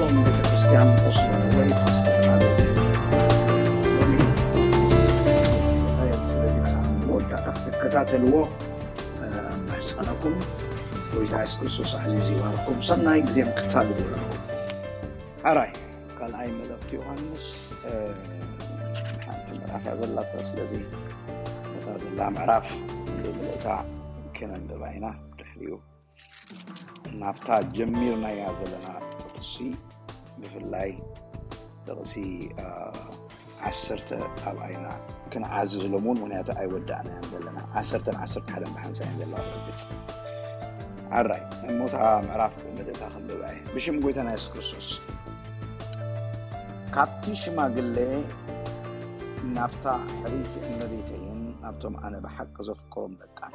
ቤተክርስትያን ኦስሎ ወይ ፓስተር ማለት እዩ። ስለዚ ክሳብ መወዳእታ ክትከታተልዎ እምሕጸነኩም። ጎይታ የሱስ ክርስቶስ ኣዕዚዙ ይባርኩም። ሰናይ ግዜም ክታል ይግበረልኩም። ኣራይ ካልኣይ መልእኽቲ ዮሃንስ ሓንቲ ምዕራፍ እያ ዘላታ። ስለዚ ነታ ዘላ ምዕራፍ ብምልእታ ከነንብባ ኢና። ድሕሪኡ ናብታ ጀሚርናያ ዘለና ጥቕሲ ብፍላይ ጥቕሲ ዓሰርተ ኣብኣይና ክንዓዝዝ ሎም እውን ምክንያቱ ኣይወዳእናያን ዘለና ዓሰርተን ዓሰርተ ሓደን ብሓንሳ እየን ዘለዋ ርግፅ ኣራይ እሞታ ምዕራፍ ምልእታ ክንብባ እየ ብሽም ጎይታና የሱስ ክርስቶስ ካብቲ ሽማግሌ ናብታ ሕርይቲ እመቤተይን ናብቶም ኣነ ብሓቂ ዘፍቅሮም ደቃን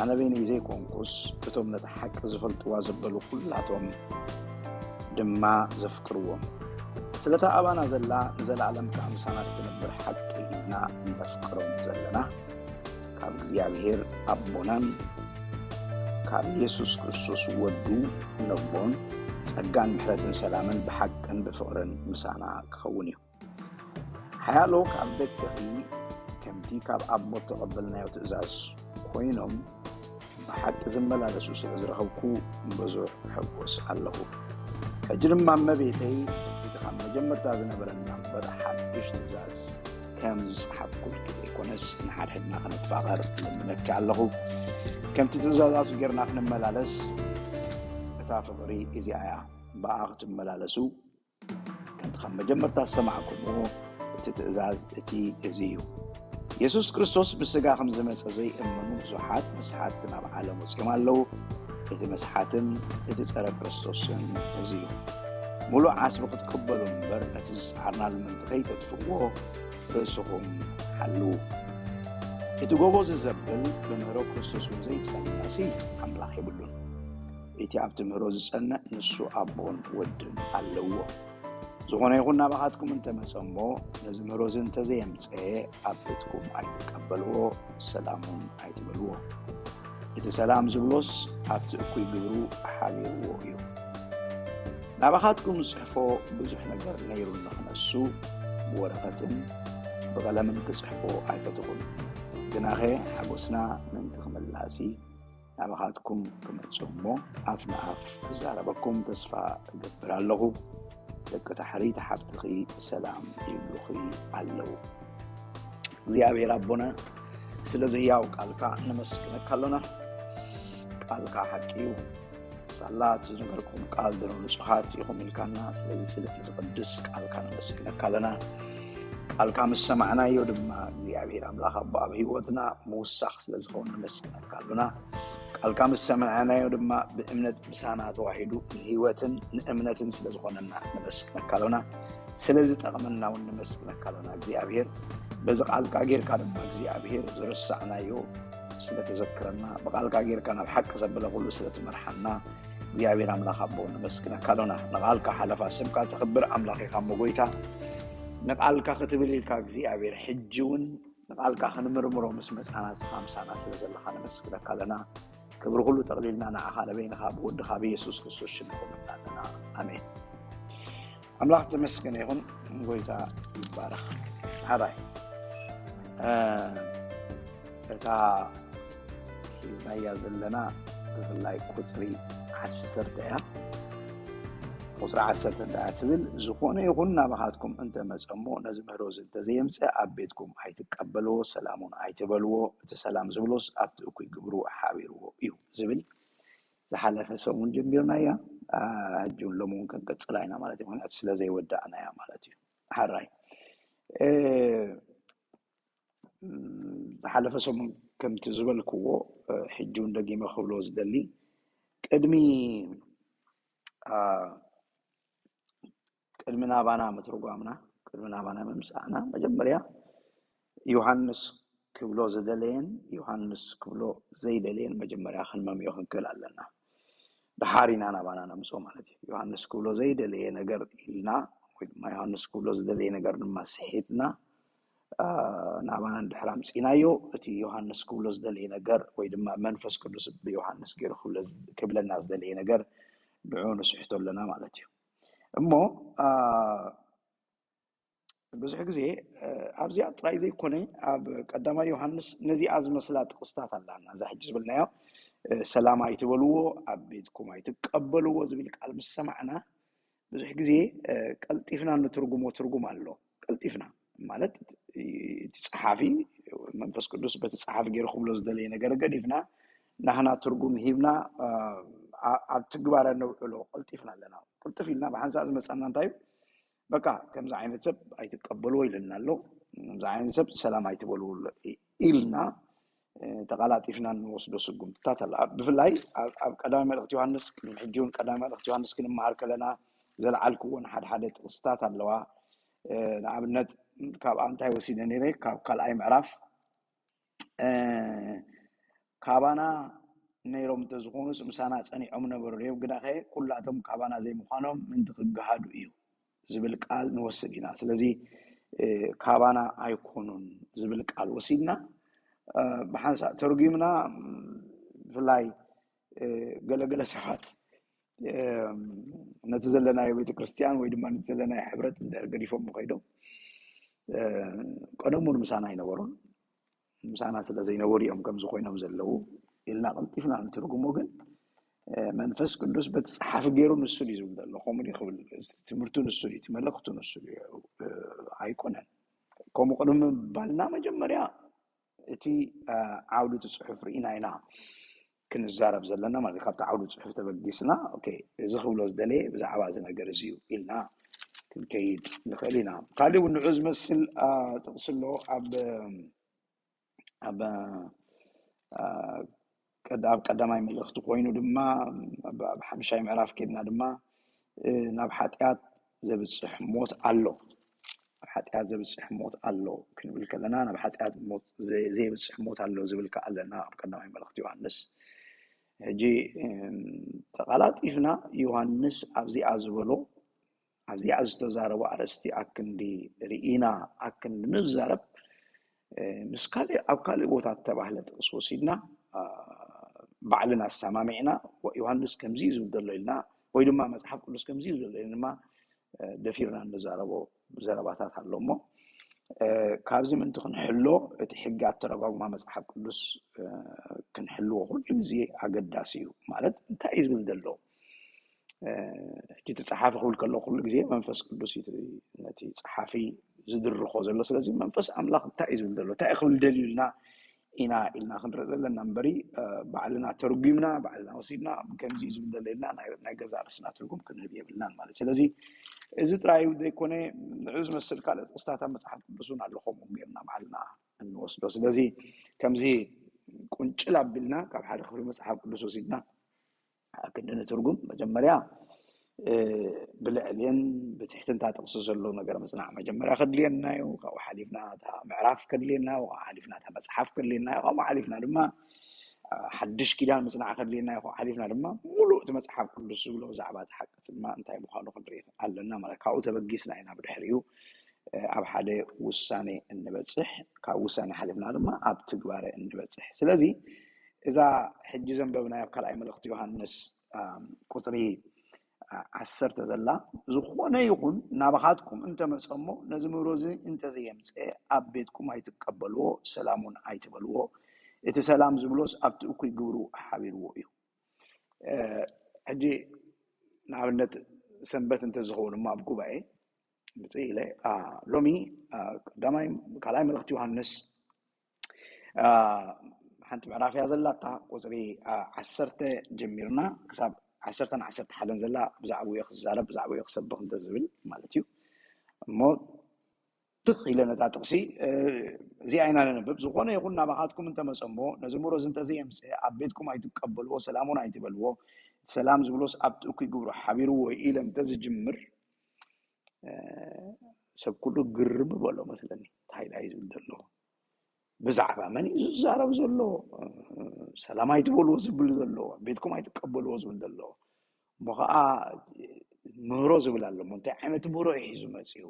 ኣነ በይነይ ዘይኮንኩስ እቶም ነቲ ሓቂ ዝፈልጥዋ ዘበሉ ኩላቶም ድማ ዘፍቅርዎም ስለታ ኣባና ዘላ ንዘለኣለም ከዓ ምሳና ትነብር ሓቂ ኢና ነፍቅሮም ዘለና ካብ እግዚኣብሔር ኣቦናን ካብ የሱስ ክርስቶስ ወዱ ነቦን ጸጋን ምሕረትን ሰላምን ብሓቅን ብፍቕርን ምሳና ክኸውን እዩ ሓያሎ ካብ ደቅኺ ከምቲ ካብ ኣቦ ተቐበልናዮ ትእዛዝ ኮይኖም ብሓቂ ዝመላለሱ ስለ ዝረኸብኩ ብዙሕ ሕጎስ ኣለኹ። ሕጂ ድማ እመቤተይ እቲ ካብ መጀመርታ ዝነበረና እምበር ሓድሽ ትእዛዝ ከም ዝጸሓፍኩልኪ ዘይኮነስ ንሓድሕድና ክንፋቐር እልምነኪ ኣለኹ። ከምቲ ትእዛዛቱ ጌርና ክንመላለስ እታ ፍቕሪ እዚኣ እያ። ብኣ ክትመላለሱ ከምቲ ካብ መጀመርታ ዝሰማዕኩምዎ እቲ ትእዛዝ እቲ እዚ እዩ። የሱስ ክርስቶስ ብስጋ ከም ዝመጸ ዘይእመኑ ብዙሓት መስሓትቲ ናብ ዓለም ወጺኦም ኣለዉ። እቲ መስሓትን እቲ ጸረ ክርስቶስን እዚ እዩ። ሙሉእ ዓስቢ ክትቅበሉ እምበር ነቲ ዝሰዓርናሉ ምእንቲ ከይተጥፍእዎ ርእስኹም ሓልዉ። እቲ ጎቦ ዝዘብል ብምህሮ ክርስቶስ እውን ዘይጸንዕሲ ኣምላኽ የብሉን። እቲ ኣብ ትምህሮ ዝጸንዕ ንሱ ኣቦን ወድን ኣለዎ። ዝኾነ ይኹን ናባኻትኩም እንተመጸ እሞ ነዚ ምህሮ እዚ እንተዘየምጸ ኣብ ቤትኩም ኣይትቀበልዎ፣ ሰላሙን ኣይትበልዎ። እቲ ሰላም ዝብሎስ ኣብቲ እኩይ ግብሩ ሓቢርዎ እዩ። ናባኻትኩም ዝጽሕፎ ብዙሕ ነገር ነይሩኒ ክነሱ ብወረቐትን ብቐለምን ክጽሕፎ ኣይፈተኹን። ግናኸ ሓጎስና ምእንቲ ክምላሲ ናባኻትኩም ክመጽእ እሞ ኣፍ ንኣፍ ክዛረበኩም ተስፋ እገብር ኣለኹ። ደቂ ታሕሪት ሓብትኺ ሰላም ይብሉኺ ኣለዉ። እግዚኣብሔር ኣቦና ስለዚ ህያው ቃልካ ነመስግነካ ኣሎና። ቃልካ ሓቂ እዩ። ሳላ እቲ ዝነበርኩም ቃል ድሮ ንጹሃት ኢኹም ኢልካና። ስለዚ ስለቲ ዝቕድስ ቃልካ ነመስግነካ ኣለና። ቃልካ ምስ ሰማዕናዮ ድማ እግዚኣብሔር ኣምላኽ ኣቦ ኣብ ህይወትና ምውሳኽ ስለ ዝኸውን ነመስግነካ ኣሎና። ቃልካ ምስ ሰማዕናዮ ድማ ብእምነት ምሳና ተዋሂዱ ንህይወትን ንእምነትን ስለ ዝኾነና ነመስግነካ ኣሎና። ስለዚ ጠቕመና እውን ነመስግነካ ኣሎና እግዚኣብሔር። በዚ ቃልካ ጌርካ ድማ እግዚኣብሔር ዝረሳዕናዮ ስለተዘክረና ብቃልካ ጌርካ ናብ ሓቂ ዘበለ ኩሉ ስለትመርሓና እግዚኣብሔር ኣምላኽ ኣቦ ነመስግነካ ኣሎና። ንቃልካ ሓለፋ ስምካ ተኽብር ኣምላኽ ኢኻ እሞ ጎይታ ንቃልካ ክትብል ኢልካ እግዚኣብሔር ሕጂ እውን ንቃልካ ክንምርምሮ ምስ መጻና ንስኻ ምሳና ስለ ዘለኻ ነመስግነካ ኣለና። ክብሪ ኩሉ ጠቕሊልና ንዓኻ ንበይንኻ ብወድኻ ብየሱስ ክርስቶስ ሽም ይኹንና ኣለና። ኣሜን። ኣምላኽ ተመስገነ ይኹን። ጎይታ ይባረኽ። ሓራይ እታ ሒዝናያ ዘለና ብፍላይ ቁፅሪ ዓሰርተ እያ። ቁፅሪ ዓሰርተ እንታይ ትብል? ዝኾነ ይኹን ናባኻትኩም እንተመፀ እሞ ነዚ ምህሮ እዚ እንተዘየምፀ ኣብ ቤትኩም ኣይትቀበልዎ፣ ሰላሙን ኣይትበልዎ። እቲ ሰላም ዝብሎስ ኣብቲ እኩይ ግብሩ ሓቢርዎ እዩ ዝብል ዝሓለፈ ሰሙን ጀሚርናያ። ሕጂ እውን ሎሚ እውን ክንቅፅላ ኢና ማለት እዩ። ምክንያቱ ስለ ዘይወዳእናያ ማለት እዩ። ሓራይ ዝሓለፈ ሰሙን ከምቲ ዝበልክዎ ሕጂ እውን ደጊመ ክብሎ ዝደሊ ቅድሚ ቅድሚ ናባና ምትርጓምና ቅድሚ ናባና ምምፃእና መጀመርያ ዮሃንስ ክብሎ ዝደለየን ዮሃንስ ክብሎ ዘይደለየን መጀመርያ ክንመምዮ ክንክእል ኣለና። ድሓር ኢና ናባና ነምፅኦ ማለት እዩ። ዮሃንስ ክብሎ ዘይደለየ ነገር ኢልና ወይ ድማ ዮሃንስ ክብሎ ዝደለየ ነገር ድማ ስሒትና ናባና እንድሕር ኣምፂናዮ እቲ ዮሃንስ ክብሎ ዝደለየ ነገር ወይ ድማ መንፈስ ቅዱስ ብዮሃንስ ገይሩ ክብለና ዝደለየ ነገር ንዕኡ ንስሕቶ ኣለና ማለት እዩ። እሞ ብዙሕ ግዜ ኣብዚኣ ጥራይ ዘይኮነ ኣብ ቀዳማይ ዮሃንስ ነዚኣ ዝመስላ ጥቕስታት ኣላና። እዛ ሕጂ ዝበልናዮ ሰላም ኣይትበልዎ፣ ኣብ ቤትኩም ኣይትቀበልዎ ዝብል ቃል ምስ ሰማዕና ብዙሕ ግዜ ቀልጢፍና ንትርጉሞ ትርጉም ኣሎ። ቀልጢፍና ማለት እቲ ጸሓፊ መንፈስ ቅዱስ በቲ ጸሓፊ ገይሩ ክብሎ ዝደለየ ነገር ገዲፍና ናህና ትርጉም ሂብና ኣብ ትግባረ ነውዕሎ ቀልጢፍና ኣለና። ቅልጥፍ ኢልና ብሓንሳእ ዝመፀና እንታይ እዩ? በቃ ከምዚ ዓይነት ሰብ ኣይትቀበልዎ ኢለና ኣሎ፣ ከምዚ ዓይነት ሰብ ሰላም ኣይትበልዎ ኢልና ተቐላጢፍና እንወስዶ ስጉምትታት ኣለዋ። ብፍላይ ኣብ ቀዳማይ መልእኽቲ ዮሃንስ፣ ቅድሚ ሕጂ እውን ቀዳማይ መልእኽቲ ዮሃንስ ክንመሃር ከለና ዘልዓልክዎን ሓደ ሓደ ጥቕስታት ኣለዋ። ንኣብነት ካብኣ እንታይ ወሲደ ነይረ? ካብ ካልኣይ ምዕራፍ ካባና ነይሮም እንተዝኾኑስ ምሳና ጸኒዖም ነበሩ እዮም፣ ግናኸ ኩላቶም ካባና ዘይምዃኖም ምእንቲ ክገሃዱ እዩ ዝብል ቃል ንወስድ ኢና። ስለዚ ካባና ኣይኮኑን ዝብል ቃል ወሲድና ብሓንሳእ ተርጒምና፣ ብፍላይ ገለገለ ሰባት ነቲ ዘለናዮ ቤተክርስትያን ወይ ድማ ነቲ ዘለናዮ ሕብረት እንድሕር ገዲፎም ከይዶም ቀደም እውን ምሳና ኣይነበሩን፣ ምሳና ስለ ዘይነበሩ እዮም ከምዚ ኮይኖም ዘለዉ ኢልና ቀልጢፍና ንትርጉሞ። ግን መንፈስ ቅዱስ በቲ ጸሓፊ ገይሩ ንሱ ድዩ ዝብል ዘሎ? ከምኡ ድዩ ክብል? ትምህርቱ ንሱ ድዩ? እቲ መልእኽቱ ንሱ ድዩ? ኣይኮነን። ከምኡ ቅድሚ ምባልና መጀመርያ እቲ ዓውዲ እቲ ጽሑፍ ርኢና ኢና ክንዛረብ ዘለና ማለት ካብቲ ዓውዲ ጽሑፍ ተበጊስና እዚ ክብሎ ዝደለየ ብዛዕባ እዚ ነገር እዚ እዩ ኢልና ክንከይድ ንኽእል ኢና። ካልእ እውን ንዑ ዝመስል ጥቕሲ ኣሎ ኣብ ኣብ ቀዳማይ መልእኽቲ ኮይኑ ድማ ኣብ ሓምሻይ ምዕራፍ ኬድና ድማ ናብ ሓጢኣት ዘብፅሕ ሞት ኣሎ። ኣብ ሓጢኣት ዘብፅሕ ሞት ኣሎ ክንብል ከለና ናብ ሓጢኣት ሞት ዘ- ዘይብፅሕ ሞት ኣሎ ዝብል ከዓ ኣለና ኣብ ቀዳማይ መልእኽቲ ዮሃንስ። ሕጂ እም፣ ተቐላጢፍና ዮሃንስ ኣብዚኣ ዝበሎ ኣብዚኣ ዝተዛረቦ ኣርእስቲ ኣክንዲ ርኢና ኣክንዲ ንዛረብ ምስ ካልእ ኣብ ካልእ ቦታ ዝተባህለ ጥቕስ ወሲድና ባዕልና ኣሰማሚዕና ዮሃንስ ከምዚ እዩ ዝብል ዘሎ ኢልና ወይ ድማ መፅሓፍ ቅዱስ ከምዚ እዩ ዝብል ድማ ደፊርና እንዛረቦ ዘረባታት ኣሎ እሞ ካብዚ ምእንቲ ክንሕሎ እቲ ሕጊ ኣተረጓጉማ መፅሓፍ ቅዱስ ክንሕልዎ ኩሉ ግዜ ኣገዳሲ እዩ። ማለት እንታይ እዩ ዝብል ዘሎ ሕጂ እቲ ጸሓፊ ክብል ከሎ ኩሉ ግዜ መንፈስ ቅዱስ እዩ ነቲ ጸሓፊ ዝድርኾ ዘሎ። ስለዚ መንፈስ ኣምላኽ እንታይ እዩ ዝብል ዘሎ እንታይ ክብል ደልዩ ኢልና ኢና ኢልና ክንርኢ ዘለና እምበሪ ባዕልና ተርጉምና ባዕልና ወሲድና ከምዚ እዩ ዝብል ዘሎ ኢልና ናይ ገዛ ርእስና ትርጉም ክንህብ የብልናን ማለት። ስለዚ እዚ ጥራይ ዘይኮነ ንዑ ዝመስል ካልእ ጥቕስታት ኣብ መጽሓፍ ቅዱስ እውን ኣሎ ከምኡ ጌርና ባዕልና እንወስዶ። ስለዚ ከምዚ ቁንጭል ኣቢልና ካብ ሓደ ክፍሊ መጽሓፍ ቅዱስ ወሲድና ክንዲ ንትርጉም መጀመርያ ብልዕልን ብትሕትንታ ጥቕሲ ዘሎ ነገር ምጽናዕ መጀመርያ ከድልየና እዩ። ካብኡ ሓሊፍና እታ ምዕራፍ ከድልየና እዩ። ካብኡ ሓሊፍና እታ መጽሓፍ ከድልየና እዩ። ካብኡ ሓሊፍና ድማ ሓድሽ ኪዳን ምጽናዕ ከድልየና እዩ። ካብኡ ሓሊፍና ድማ ሙሉእ እቲ መጽሓፍ ቅዱስ ዝብሎ ብዛዕባ እቲ ሓቂ ድማ እንታይ ምዃኑ ክንርኢ ኣለና ማለት ካብኡ ተበጊስና ኢና ብድሕሪኡ ኣብ ሓደ ውሳኔ እንበጽሕ ካብ ውሳኔ ሓሊፍና ድማ ኣብ ትግባረ እንበጽሕ። ስለዚ እዛ ሕጂ ዘንበብናዮ ኣብ ካልኣይ መልእኽቲ ዮሃንስ ቁፅሪ ዓሰርተ ዘላ ዝኾነ ይኹን ናባኻትኩም እንተመፀ እሞ ነዚ ምህሮ እዚ እንተዘየምፀ ኣብ ቤትኩም ኣይትቀበልዎ ሰላሙን ኣይትበልዎ እቲ ሰላም ዝብሎስ ኣብቲ እኩይ ግብሩ ሓቢርዎ እዩ። ሕጂ ንኣብነት ሰንበት እንተዝኸውን እሞ ኣብ ጉባኤ ምፅእ ኢለ ሎሚ ቀዳማይ ካልኣይ መልእኽቲ ዮሃንስ ሓንቲ ምዕራፍ እያ ዘላታ ቁፅሪ ዓሰርተ ጀሚርና ክሳብ ዓሰርተን ዓሰርተ ሓደን ዘላ ብዛዕባኡ ክዛረብ ብዛዕባኡ ክሰብኽ እንተዝብል ማለት እዩ። እሞ ትኽ ኢለ ነታ ጥቕሲ እዚኣ ኢና ነንብብ። ዝኾነ ይኹን ናባኻትኩም እንተመፀ እሞ ነዚ ምሮዝ እንተዘየምፀ ኣብ ቤትኩም ኣይትቀበልዎ፣ ሰላሙን ኣይትበልዎ፣ እቲ ሰላም ዝብሎስ ኣብቲ እኩይ ግብሩ ሓቢርዎ ኢለ እንተዝጅምር ሰብ ኩሉ ግርም በሎ መስለኒ። እንታይ ኢላ እዩ ዝብል ዘሎ? ብዛዕባ መን እዩ ዝዛረብ ዘሎ? ሰላም ኣይትበልዎ ዝብል ዘሎ፣ ቤትኩም ኣይትቀበልዎ ዝብል ዘሎ እሞ ከዓ ምህሮ ዝብል ኣሎ። እንታይ ዓይነት ምህሮ እዩ ሒዙ መፅኡ?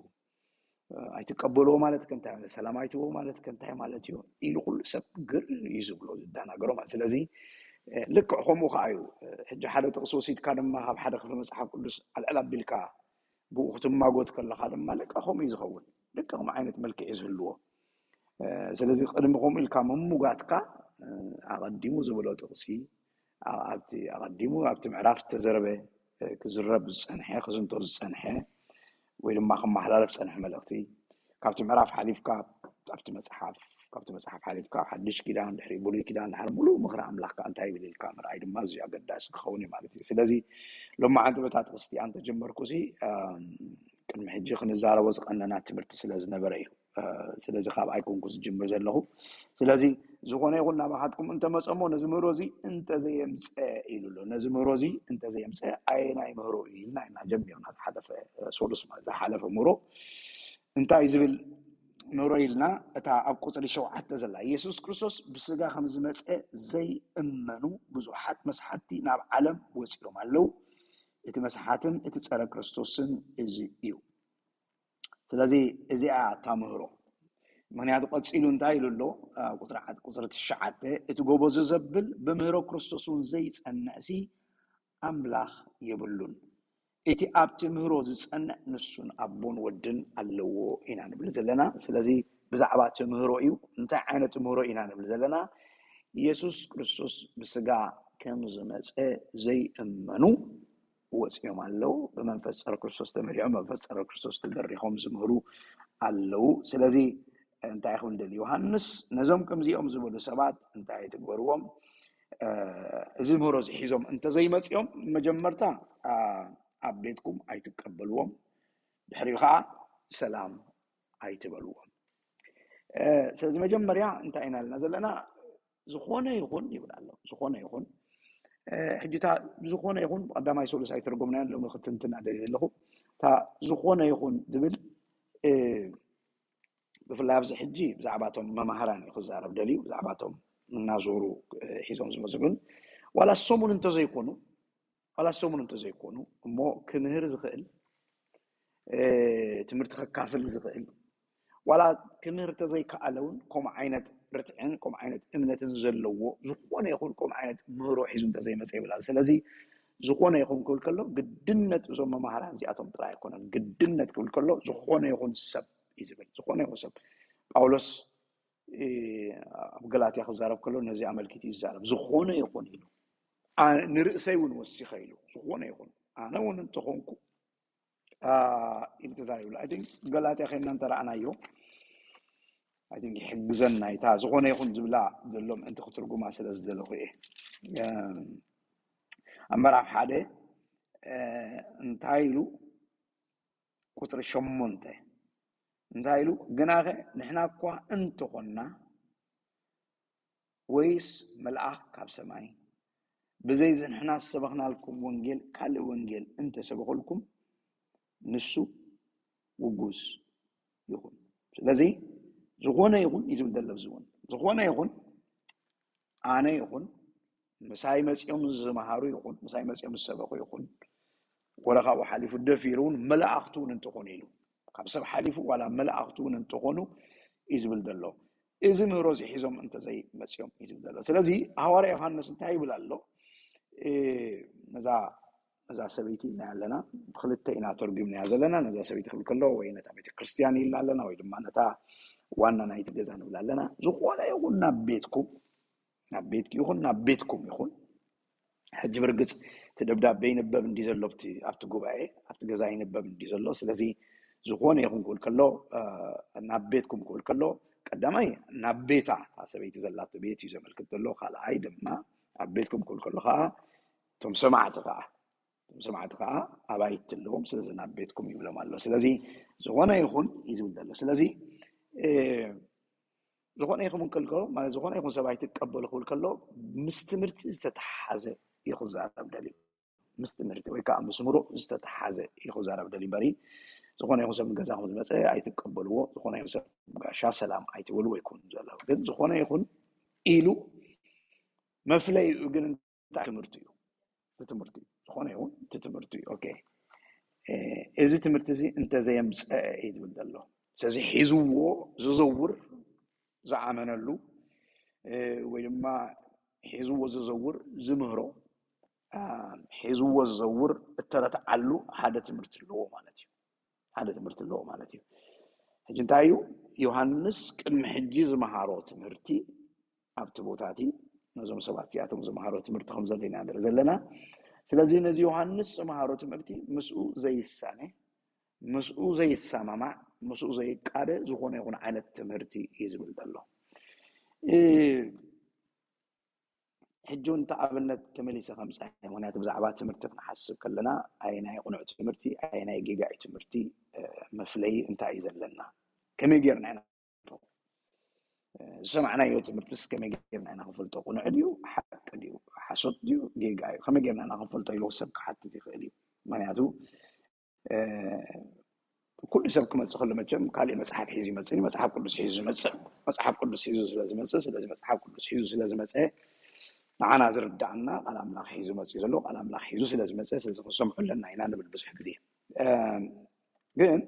ኣይትቀበልዎ ማለት ከ እንታይ ማለት ሰላም ኣይትበልዎ ማለት ከ እንታይ ማለት እዩ ኢሉ ኩሉ ሰብ ግር እዩ ዝብሎ ዝደናገሮ ማለት። ስለዚ ልክዕ ከምኡ ከዓ እዩ። ሕጂ ሓደ ጥቕሲ ወሲድካ ድማ ካብ ሓደ ክፍሊ መፅሓፍ ቅዱስ ኣልዕል ኣቢልካ ብኡ ክትማጎት ከለኻ ድማ ልክዕ ከምኡ እዩ ዝኸውን። ልክዕ ከምኡ ዓይነት መልክዕ እዩ ዝህልዎ። ስለዚ ቅድሚ ከምኡ ኢልካ ምምጓትካ ኣቐዲሙ ዝበሎ ጥቕሲ ኣብቲ ኣቐዲሙ ኣብቲ ምዕራፍ ዝተዘረበ ክዝረብ ዝፀንሐ ክዝንቶ ዝፀንሐ ወይ ድማ ክመሓላለፍ ዝፀንሐ መልእኽቲ ካብቲ ምዕራፍ ሓሊፍካ ኣብቲ መፅሓፍ ካብቲ መፅሓፍ ሓሊፍካ ሓድሽ ኪዳን ድሕሪ ብሉይ ኪዳን ድሓር ሙሉእ ምኽሪ ኣምላኽካ እንታይ ይብል ኢልካ ምርኣይ ድማ እዚ ኣገዳሲ ክኸውን እዩ ማለት እዩ። ስለዚ ሎማዓንቲ በታ ጥቕስቲ ኣንተጀመርኩ ሲ ቅድሚ ሕጂ ክንዛረቦ ዝቐነና ትምህርቲ ስለ ዝነበረ እዩ። ስለዚ ካብ ኣይኮንኩ ዝጅምር ዘለኹ። ስለዚ ዝኾነ ይኹን ናባኻትኩም እንተመፀሞ ነዚ ምህሮ እዚ እንተዘየምፀ ኢሉ ኣሎ። ነዚ ምህሮ እዚ እንተዘየምፀ ኣየናይ ምህሮ እዩ ኢልና ኢና ጀሚርና ዝሓለፈ ሶሉስ ማለት ዝሓለፈ ምህሮ እንታይ ዝብል ምህሮ ኢልና እታ ኣብ ቁፅሪ ሸውዓተ ዘላ ኢየሱስ ክርስቶስ ብስጋ ከም ዝመፀ ዘይእመኑ ብዙሓት መስሓቲ ናብ ዓለም ወፂኦም ኣለዉ። እቲ መስሓትን እቲ ፀረ ክርስቶስን እዚ እዩ። ስለዚ እዚኣ እታ ምህሮ ምክንያቱ ቀፂሉ እንታይ ኢሉ ኣሎ ቁፅሪ ትሽዓተ እቲ ጎበዞ ዘብል ብምህሮ ክርስቶስ እውን ዘይፀንዕሲ ኣምላኽ የብሉን። እቲ ኣብቲ ምህሮ ዝፀንዕ ንሱን ኣቦን ወድን ኣለዎ ኢና ንብል ዘለና። ስለዚ ብዛዕባ እቲ ምህሮ እዩ። እንታይ ዓይነት ምህሮ ኢና ንብል ዘለና? ኢየሱስ ክርስቶስ ብስጋ ከም ዝመፀ ዘይእመኑ ወፂኦም ኣለዉ። ብመንፈስ ፀረ ክርስቶስ ተመሪዖም መንፈስ ፀረ ክርስቶስ ተደሪኾም ዝምህሩ ኣለዉ። ስለዚ እንታይ ክብል ደሊ ዮሃንስ ነዞም ከምዚኦም ዝበሉ ሰባት እንታይ ትግበርዎም? እዚ ምህሮ እዚ ሒዞም እንተዘይመፂኦም መጀመርታ ኣብ ቤትኩም ኣይትቀበልዎም፣ ድሕሪኡ ከዓ ሰላም ኣይትበልዎም። ስለዚ መጀመርያ እንታይ ኢና ልና ዘለና? ዝኾነ ይኹን ይብል ኣሎ። ዝኾነ ይኹን ሕጂ እታ ዝኾነ ይኹን ቀዳማይ ሶሉስ ኣይተረጎምናዮን ሎሚ ክትንትና ደልየ ኣለኹ። እታ ዝኾነ ይኹን ዝብል ብፍላይ ኣብዚ ሕጂ ብዛዕባቶም መማህራን እዩ ክዛረብ ደልዩ ብዛዕባቶም እናዞሩ ሒዞም ዝመፅሉን ዋላ ሰሙን እንተዘይኮኑ ዋላ ሰሙን እንተዘይኮኑ እሞ ክምህር ዝኽእል ትምህርቲ ከካፍል ዝኽእል ዋላ ክምህር እንተዘይከኣለ እውን ከምኡ ዓይነት ርትዕን ከምኡ ዓይነት እምነትን ዘለዎ ዝኾነ ይኹን ከምኡ ዓይነት ምህሮ ሒዙ እንተዘይመፀ ይብላል። ስለዚ ዝኾነ ይኹን ክብል ከሎ ግድነት እዞም መማህራን እዚኣቶም ጥራይ ኣይኮነን። ግድነት ክብል ከሎ ዝኾነ ይኹን ሰብ እዩ ዝብል። ዝኾነ ይኹን ሰብ ጳውሎስ ኣብ ገላትያ ክዛረብ ከሎ ነዚ ኣመልኪቱ ይዛረብ። ዝኾነ ይኹን ኢሉ ንርእሰይ እውን ወሲኸ ኢሉ ዝኾነ ይኹን ኣነ እውን እንተኾንኩ ኢሉ ተዛሪብሉ። I think ገላትያ ከይና እንተረኣናዮ I think ይሕግዘና እታ ዝኾነ ይኹን ዝብላ ዘሎ ምእንቲ ክትርጉማ ስለ ዝደለኹ እየ። ኣብ ምዕራፍ ሓደ እንታይ ኢሉ ቁፅሪ ሸሞንተ እንታይ ኢሉ ግናኸ ንሕና እኳ እንተኾንና ወይስ መልኣኽ ካብ ሰማይ ብዘይ ዝንሕና ዝሰበኽናልኩም ወንጌል ካልእ ወንጌል እንተሰበኽልኩም ንሱ ውጉዝ ይኹን። ስለዚ ዝኾነ ይኹን እዩ ዝብል ዘሎ ኣብዚ እውን ዝኾነ ይኹን ኣነ ይኹን ምሳይ መፂኦም ዝመሃሩ ይኹን ምሳይ መፂኦም ዝሰበኹ ይኹን ወረ ካብኡ ሓሊፉ ደፊሩ እውን መላእኽቱ እውን እንተኾኑ ኢሉ ካብ ሰብ ሓሊፉ ዋላ መላእኽቱ እውን እንተኾኑ እዩ ዝብል ዘሎ። እዚ ምህሮ እዚ ሒዞም እንተዘይ መፂኦም እዩ ዝብል ዘሎ። ስለዚ ሃዋርያ ዮሃንስ እንታይ ይብል ኣሎ? ነዛ ነዛ ሰበይቲ ኢልና ኣለና ብክልተ ኢና ተርጉምናያ ዘለና። ነዛ ሰበይቲ ክብል ከሎ ወይ ነታ ቤተክርስትያን ኢልና ኣለና ወይ ድማ ነታ ዋና ናይቲ ገዛ ንብል ኣለና። ዝኾነ ይኹን ናብ ቤትኩም ናብ ቤትኪ ይኹን ናብ ቤትኩም ይኹን ሕጂ ብርግፅ እቲ ደብዳቤ ይንበብ እንዲ ዘሎ ኣብቲ ጉባኤ ኣብቲ ገዛ ይንበብ እንዲ ዘሎ። ስለዚ ዝኾነ ይኹን ክብል ከሎ ናብ ቤትኩም ክብል ከሎ ቀዳማይ ናብ ቤታ እታ ሰበይቲ ዘላቶ ቤት እዩ ዘመልክት ዘሎ። ካልኣይ ድማ ኣብ ቤትኩም ክብል ከሎ ከዓ እቶም ሰማዕቲ ከዓ እቶም ሰማዕቲ ከዓ ኣባይቲ ኣለዎም። ስለዚ ናብ ቤትኩም ይብሎም ኣሎ። ስለዚ ዝኾነ ይኹን እዩ ዝብል ዘሎ። ስለዚ ዝኾነ ይኹን ክብል ከሎ ማለት ዝኾነ ይኹን ሰብ ኣይትቀበሉ ክብል ከሎ ምስ ትምህርቲ ዝተተሓዘ እዩ ክዛረብ ደልዩ። ምስ ትምህርቲ ወይ ከዓ ምስ ምሩቕ ዝተተሓዘ እዩ ክዛረብ ደልዩ እምበሪ ዝኾነ ይኹን ሰብ ንገዛኹም ዝመፀ ኣይትቀበልዎ። ዝኾነ ይኹን ሰብ ጋሻ ሰላም ኣይትበልዎ ይኩን ዘሎ። ግን ዝኾነ ይኹን ኢሉ መፍለይኡ ግን እንታይ ትምህርቲ እዩ? እቲ ትምህርቲ እዩ። ዝኾነ ይኹን እቲ ትምህርቲ እዩ። ኦኬ እዚ ትምህርቲ እዚ እንተዘየምፀአ እዩ ዝብል ዘሎ። ስለዚ ሒዝዎ ዝዘውር ዝኣመነሉ ወይ ድማ ሒዝዎ ዝዘውር ዝምህሮ ሒዝዎ ዝዘውር እተረትዓሉ ሓደ ትምህርቲ ኣለዎ ማለት እዩ። ሓደ ትምህርቲ ኣለዎ ማለት እዩ። ሕጂ እንታይ እዩ? ዮሃንስ ቅድሚ ሕጂ ዝመሃሮ ትምህርቲ ኣብቲ ቦታ እቲ ነዞም ሰባት እዚኣቶም ዝመሃሮ ትምህርቲ ከም ዘሎ ኢና ንርኢ ዘለና። ስለዚ ነዚ ዮሃንስ ዝመሃሮ ትምህርቲ ምስኡ ዘይሳነ፣ ምስኡ ዘይሰማማዕ፣ ምስኡ ዘይቃደ ዝኾነ ይኹን ዓይነት ትምህርቲ እዩ ዝብል ዘሎ። ሕጂ እውን ኣብነት ተመሊሰ ከምፀ፣ ምክንያቱ ብዛዕባ ትምህርቲ ክንሓስብ ከለና ኣየናይ ቅኑዕ ትምህርቲ ኣየናይ ጌጋ እዩ ትምህርቲ መፍለይ እንታይ እዩ ዘለና? ከመይ ጌርና ኢና ዝሰማዕናዮ ትምህርትስ ከመይ ጌርና ኢና ክንፈልጦ? ቅኑዕ ድዩ? ሓቂ ድዩ? ሓሶት ድዩ? ጌጋ እዩ? ከመይ ጌርና ኢና ክንፈልጦ ኢሉ ሰብ ክሓትት ይኽእል እዩ። ምክንያቱ ኩሉ ሰብ ክመፅእ ከሎ መቸም ካሊእ መፅሓፍ ሒዙ ይመፅእ፣ መፅሓፍ ቅዱስ ሒዙ ዝመፅእ፣ መፅሓፍ ቅዱስ ሒዙ ስለ ዝመፅእ፣ ስለዚ መፅሓፍ ቅዱስ ሒዙ ስለ ዝመፀ ንዓና ዝርዳእና ቃል ኣምላኽ ሒዙ መፅኡ ዘሎ ቃል ኣምላኽ ሒዙ ስለ ዝመፀ፣ ስለዚ ክንሰምዑ ኣለና ኢና ንብል ብዙሕ ግዜ። ግን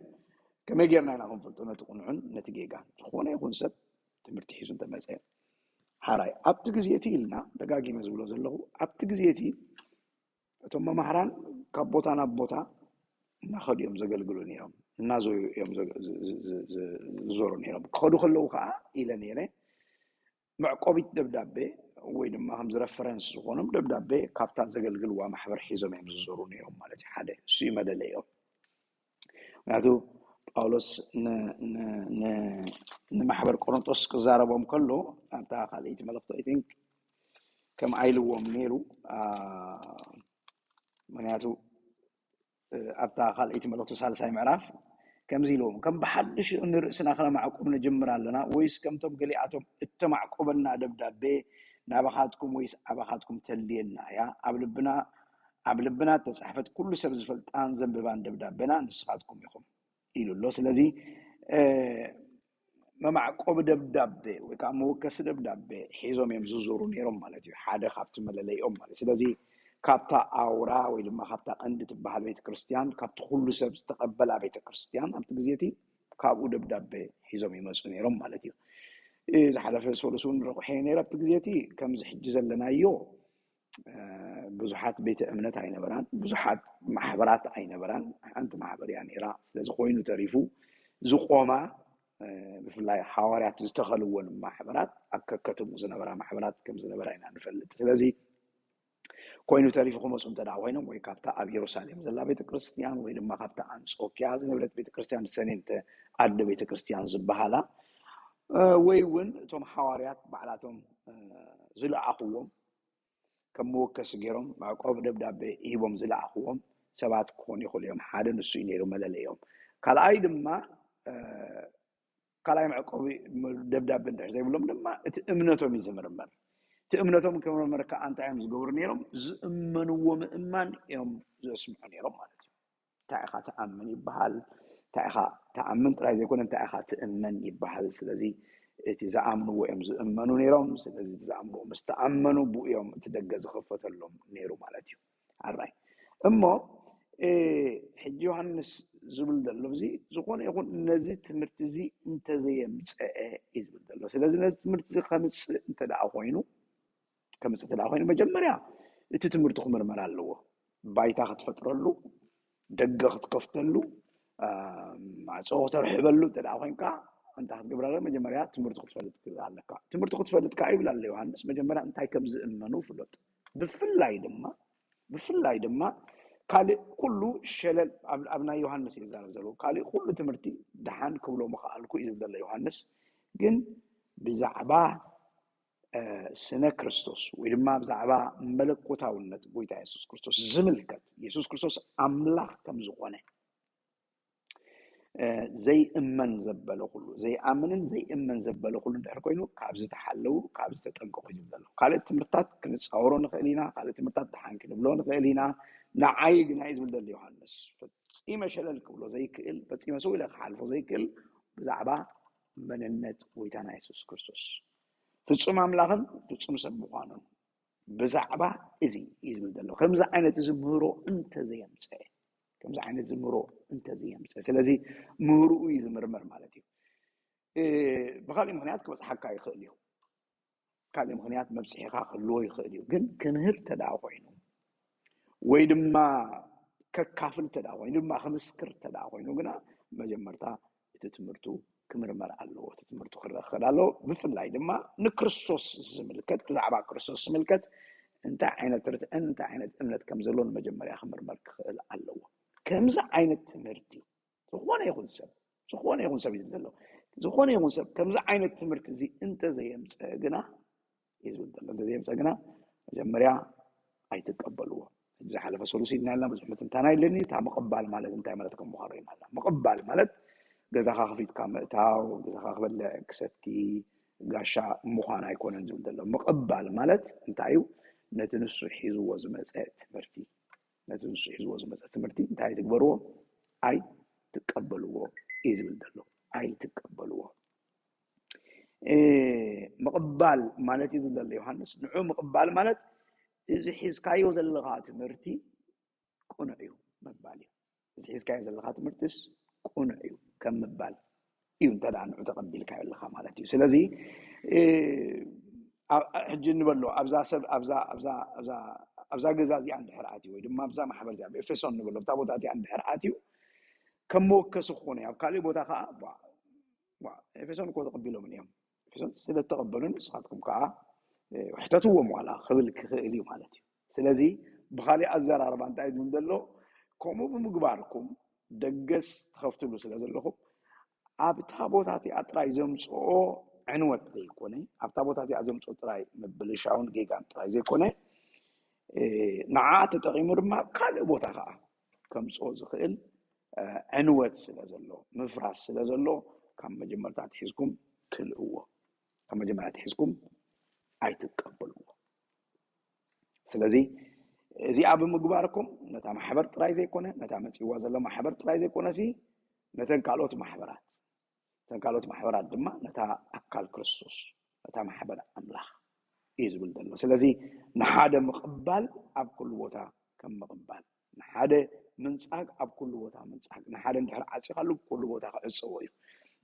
ከመይ ጌርና ኢና ክንፈልጦ ነቲ ቅኑዕን ነቲ ጌጋን? ዝኾነ ይኹን ሰብ ትምህርቲ ሒዙ እንተመፀ ሓራይ ኣብቲ ግዜ እቲ ኢልና ደጋጊመ ዝብሎ ዘለኹ ኣብቲ ግዜ እቲ እቶም መማህራን ካብ ቦታ ናብ ቦታ እናኸዱ እዮም ዘገልግሉ ነይሮም፣ እናዞዩ እዮም ዝዞሩ ነይሮም። ክኸዱ ከለዉ ከዓ ኢለ ነይረ መዕቆቢት ደብዳቤ ወይ ድማ ከምዚ ረፈረንስ ዝኾኖም ደብዳቤ ካብታ ዘገልግልዋ ማሕበር ሒዞም እዮም ዝዞሩ ነይሮም ማለት እዩ። ሓደ እሱ እዩ መለለይኦም። ምክንያቱ ጳውሎስ ንማሕበር ቆሮንጦስ ክዛረቦም ከሎ ኣብታ ካልኣይቲ መልእኽቲ I think ከም ኣይልዎም ነይሩ። ምክንያቱ ኣብታ ካልኣይቲ መልእኽቲ ሳልሳይ ምዕራፍ ከምዚ ኢልዎም፣ ከም ብሓድሽ ንርእስና ከነማዕቁብ ንጅምር ኣለና ወይስ ከምቶም ገሊኣቶም እተማዕቆበና ደብዳቤ ናባኻትኩም ወይስ ኣባኻትኩም ተልየና እያ? ኣብ ልብና ኣብ ልብና እተጻሕፈት ኩሉ ሰብ ዝፈልጣን ዘንብባን ደብዳቤና ንስኻትኩም ኢኹም ኢሉ ኣሎ። ስለዚ መማዕቆቢ ደብዳቤ ወይ ከዓ መወከሲ ደብዳቤ ሒዞም እዮም ዝዞሩ ነይሮም ማለት እዩ። ሓደ ካብቲ መለለይኦም ማለት ስለዚ ካብታ ኣውራ ወይ ድማ ካብታ ቀንዲ ትበሃል ቤተክርስትያን ካብቲ ኩሉ ሰብ ዝተቐበላ ቤተክርስትያን ኣብቲ ግዜ እቲ ካብኡ ደብዳቤ ሒዞም ይመፁ ነይሮም ማለት እዩ። ዝሓለፈ ሰሉስ እውን ረቑሐ ነይረ ኣብቲ ግዜ እቲ ከምዚ ሕጂ ዘለናዮ ብዙሓት ቤተ እምነት ኣይነበራን፣ ብዙሓት ማሕበራት ኣይነበራን። ሓንቲ ማሕበር እያ ነይራ። ስለዚ ኮይኑ ተሪፉ ዝቆማ ብፍላይ ሃዋርያት ዝተኸልወን ማሕበራት ኣብ ከከትሙ ዝነበራ ማሕበራት ከም ዝነበራ ኢና ንፈልጥ። ስለዚ ኮይኑ ተሪፉ ክመፁ እንተ ደኣ ኮይኖም ወይ ካብታ ኣብ ኢየሩሳሌም ዘላ ቤተክርስትያን ወይ ድማ ካብታ ኣንጾኪያ ዝነበረት ቤተክርስትያን ሰኔንተ ኣደ ቤተክርስትያን ዝበሃላ ወይ እውን እቶም ሃዋርያት ባዕላቶም ዝለኣኽዎም ከም መወከሲ ገይሮም መዕቆቢ ደብዳቤ ሂቦም ዝለኣኽዎም ሰባት ክኾኑ ይኽእሉ እዮም። ሓደ ንሱ እዩ ነይሩ መለለዮም። ካልኣይ ድማ ካልኣይ መዕቆቢ ደብዳቤ እንድሕር ዘይብሎም ድማ እቲ እምነቶም እዩ ዝምርመር። እቲ እምነቶም ክምርመር ከዓ እንታይ እዮም ዝገብሩ ነይሮም? ዝእመንዎ ምእማን እዮም ዘስምዑ ነይሮም ማለት እዩ። እንታይ ኢኻ ትኣምን ይበሃል። እንታይ ኢኻ ትኣምን ጥራይ ዘይኮነ እንታይ ኢኻ ትእመን ይበሃል። ስለዚ እቲ ዝኣምንዎ እዮም ዝእመኑ ነይሮም። ስለዚ እቲ ዝኣምንዎ ምስ ተኣመኑ ብኡ እዮም እቲ ደገ ዝኸፈተሎም ነይሩ ማለት እዩ። ኣራይ እሞ ሕጂ ዮሃንስ ዝብል ዘሎ እዚ ዝኾነ ይኹን ነዚ ትምህርቲ እዚ እንተዘየምፀአ እዩ ዝብል ዘሎ። ስለዚ ነዚ ትምህርቲ እዚ ከምፅእ እንተ ደኣ ኮይኑ ከምፅእ እንተ ደኣ ኮይኑ መጀመርያ እቲ ትምህርቲ ክምርመር ኣለዎ። ባይታ ክትፈጥረሉ፣ ደገ ክትከፍተሉ፣ ማዕፆ ክተርሕበሉ እንተ ደኣ ኮይንካ እንታይ ክትገብር ኣለካ? መጀመርያ ትምህርቲ ክትፈልጥ ኣለካ። ትምህርቲ ክትፈልጥ ከዓ ይብል ኣሎ ዮሃንስ። መጀመርያ እንታይ ከም ዝእመኑ ፍለጥ። ብፍላይ ድማ ብፍላይ ድማ ካልእ ኩሉ ሸለል ኣብ ናይ ዮሃንስ እየ ዝዛረብ ዘለኹ። ካልእ ኩሉ ትምህርቲ ደሓን ክብሎ ምኽኣልኩ እዩ ዝብል ዘሎ ዮሃንስ። ግን ብዛዕባ ስነ ክርስቶስ ወይ ድማ ብዛዕባ መለኮታውነት ጎይታ የሱስ ክርስቶስ ዝምልከት የሱስ ክርስቶስ ኣምላኽ ከም ዝኾነ ዘይእመን ዘበለ ኩሉ ዘይኣምንን ዘይእመን ዘበለ ኩሉ እንድሕር ኮይኑ ካብዚ ተሓለዉ ካብዚ ተጠንቀቑ እዩ ዝብል ዘሎ። ካልእ ትምህርታት ክንፃወሮ ንኽእል ኢና፣ ካልእ ትምህርታት ደሓን ክንብሎ ንኽእል ኢና። ንዓይ ግና እዩ ዝብል ዘሎ ዮሃንስ። ፈፂመ ሸለል ክብሎ ዘይክእል፣ ፈፂመ ሰው ኢለ ክሓልፎ ዘይክእል ብዛዕባ መንነት ጎይታና የሱስ ክርስቶስ ፍፁም ኣምላኽን ፍፁም ሰብ ምዃኑን ብዛዕባ እዚ እዩ ዝብል ዘሎ። ከምዚ ዓይነት እዚ ምህሮ እንተዘየምፀ ከምዚ ዓይነት ዝምህሮ እንተዘየምፀ ስለዚ ምህርኡ እዩ ዝምርመር ማለት እዩ። ብካሊእ ምክንያት ክበፅሓካ ይኽእል እዩ። ካልእ ምክንያት መብፅሒካ ክህልዎ ይኽእል እዩ። ግን ክምህር ተደኣ ኮይኑ ወይ ድማ ከካፍል ተደኣ ኮይኑ ድማ ክምስክር ተደኣ ኮይኑ ግና መጀመርታ እቲ ትምህርቱ ክምርመር ኣለዎ። እቲ ትምህርቱ ክረኸድ ኣለዎ። ብፍላይ ድማ ንክርስቶስ ዝምልከት፣ ብዛዕባ ክርስቶስ ዝምልከት እንታይ ዓይነት ርትዕን እንታይ ዓይነት እምነት ከም ዘሎ ንመጀመርያ ክምርመር ክኽእል ኣለዎ። ከምዚ ዓይነት ትምህርቲ ዝኾነ ይኹን ሰብ፣ ዝኾነ ይኹን ሰብ እዩ ዘሎ፣ ዝኾነ ይኹን ሰብ ከምዚ ዓይነት ትምህርቲ እዚ እንተዘየምፀ ግና፣ እዩ ዝብል ዘሎ። እንተዘየምፀ ግና መጀመርያ ኣይትቀበልዎ። ዝሓለፈ ሰሉስ ኢልና ኣለና፣ ብዙሕ ምትንታን ኣይድለኒ። እታ ምቕባል ማለት እንታይ ማለት ከም ምዃኑ ኢና ኣለና። ምቕባል ማለት ገዛኻ ክፊትካ ምእታው፣ ገዛኻ ክበልዕ ክሰቲ ጋሻ ምዃን ኣይኮነን ዝብል ዘሎ። ምቕባል ማለት እንታይ እዩ? ነቲ ንሱ ሒዝዎ ዝመፀ ትምህርቲ፣ ነቲ ንሱ ሒዝዎ ዝመፀ ትምህርቲ እንታይ ትግበርዎ? ኣይትቀበልዎ እዩ ዝብል ዘሎ። ኣይትቀበልዎ። ምቕባል ማለት እዩ ዝብል ዘሎ ዮሃንስ። ንዑ ምቕባል ማለት እዚ ሒዝካዮ ዘለኻ ትምህርቲ ቅኑዕ እዩ ምባል እዩ። እዚ ሒዝካዮ ዘለኻ ትምህርትስ ቅኑዕ እዩ ከም ምባል እዩ። እንተ ደኣ ንዑ ተቐቢልካዮ ኣለኻ ማለት እዩ። ስለዚ ሕጂ እንበሎ ኣብዛ ሰብ ኣብዛ ገዛ እዚኣ እንድሕር ኣትዩ ወይ ድማ ኣብዛ ማሕበር እዚኣ ኣብ ኤፌሶን እንበሎ ኣብታ ቦታ እዚኣ እንድሕር ኣትዩ ከም መወከሲ ክኾነ ኣብ ካልእ ቦታ ከዓ ኤፌሶን እኮ ተቐቢሎም እዮም። ኤፌሶን ስለ ተቐበሉ ንስኻትኩም ከዓ ሕተትዎም ዋላ ክብል ክኽእል እዩ ማለት እዩ። ስለዚ ብካሊእ ኣዘራርባ እንታይ ዝብል ዘሎ? ከምኡ ብምግባርኩም ደገስ ትኸፍትሉ ስለ ዘለኹም ኣብታ ቦታ እቲኣ ጥራይ ዘምፅኦ ዕንወት ዘይኮነ፣ ኣብታ ቦታ እቲኣ ዘምፅኦ ጥራይ ምብልሻውን ጌጋን ጥራይ ዘይኮነ ንዓ ተጠቂሙ ድማ ኣብ ካልእ ቦታ ከዓ ከምፅኦ ዝኽእል ዕንወት ስለ ዘሎ፣ ምፍራስ ስለ ዘሎ ካብ መጀመርታ ኣትሒዝኩም ክልእዎ፣ ካብ መጀመርታ ኣትሒዝኩም ኣይትቀበልዎ። ስለዚ እዚኣ ብምግባርኩም ነታ ማሕበር ጥራይ ዘይኮነ፣ ነታ መፂዋ ዘሎ ማሕበር ጥራይ ዘይኮነ ሲ ነተን ካልኦት ማሕበራት፣ ነተን ካልኦት ማሕበራት ድማ ነታ ኣካል ክርስቶስ፣ ነታ ማሕበር ኣምላኽ እዩ ዝብል ዘሎ። ስለዚ ንሓደ ምቕባል ኣብ ኩሉ ቦታ ከም ምቕባል፣ ንሓደ ምንጻግ ኣብ ኩሉ ቦታ ምንጻግ፣ ንሓደ እንድሕር ዓጺኻሉ ብኩሉ ቦታ ክዕጸዎ እዩ፣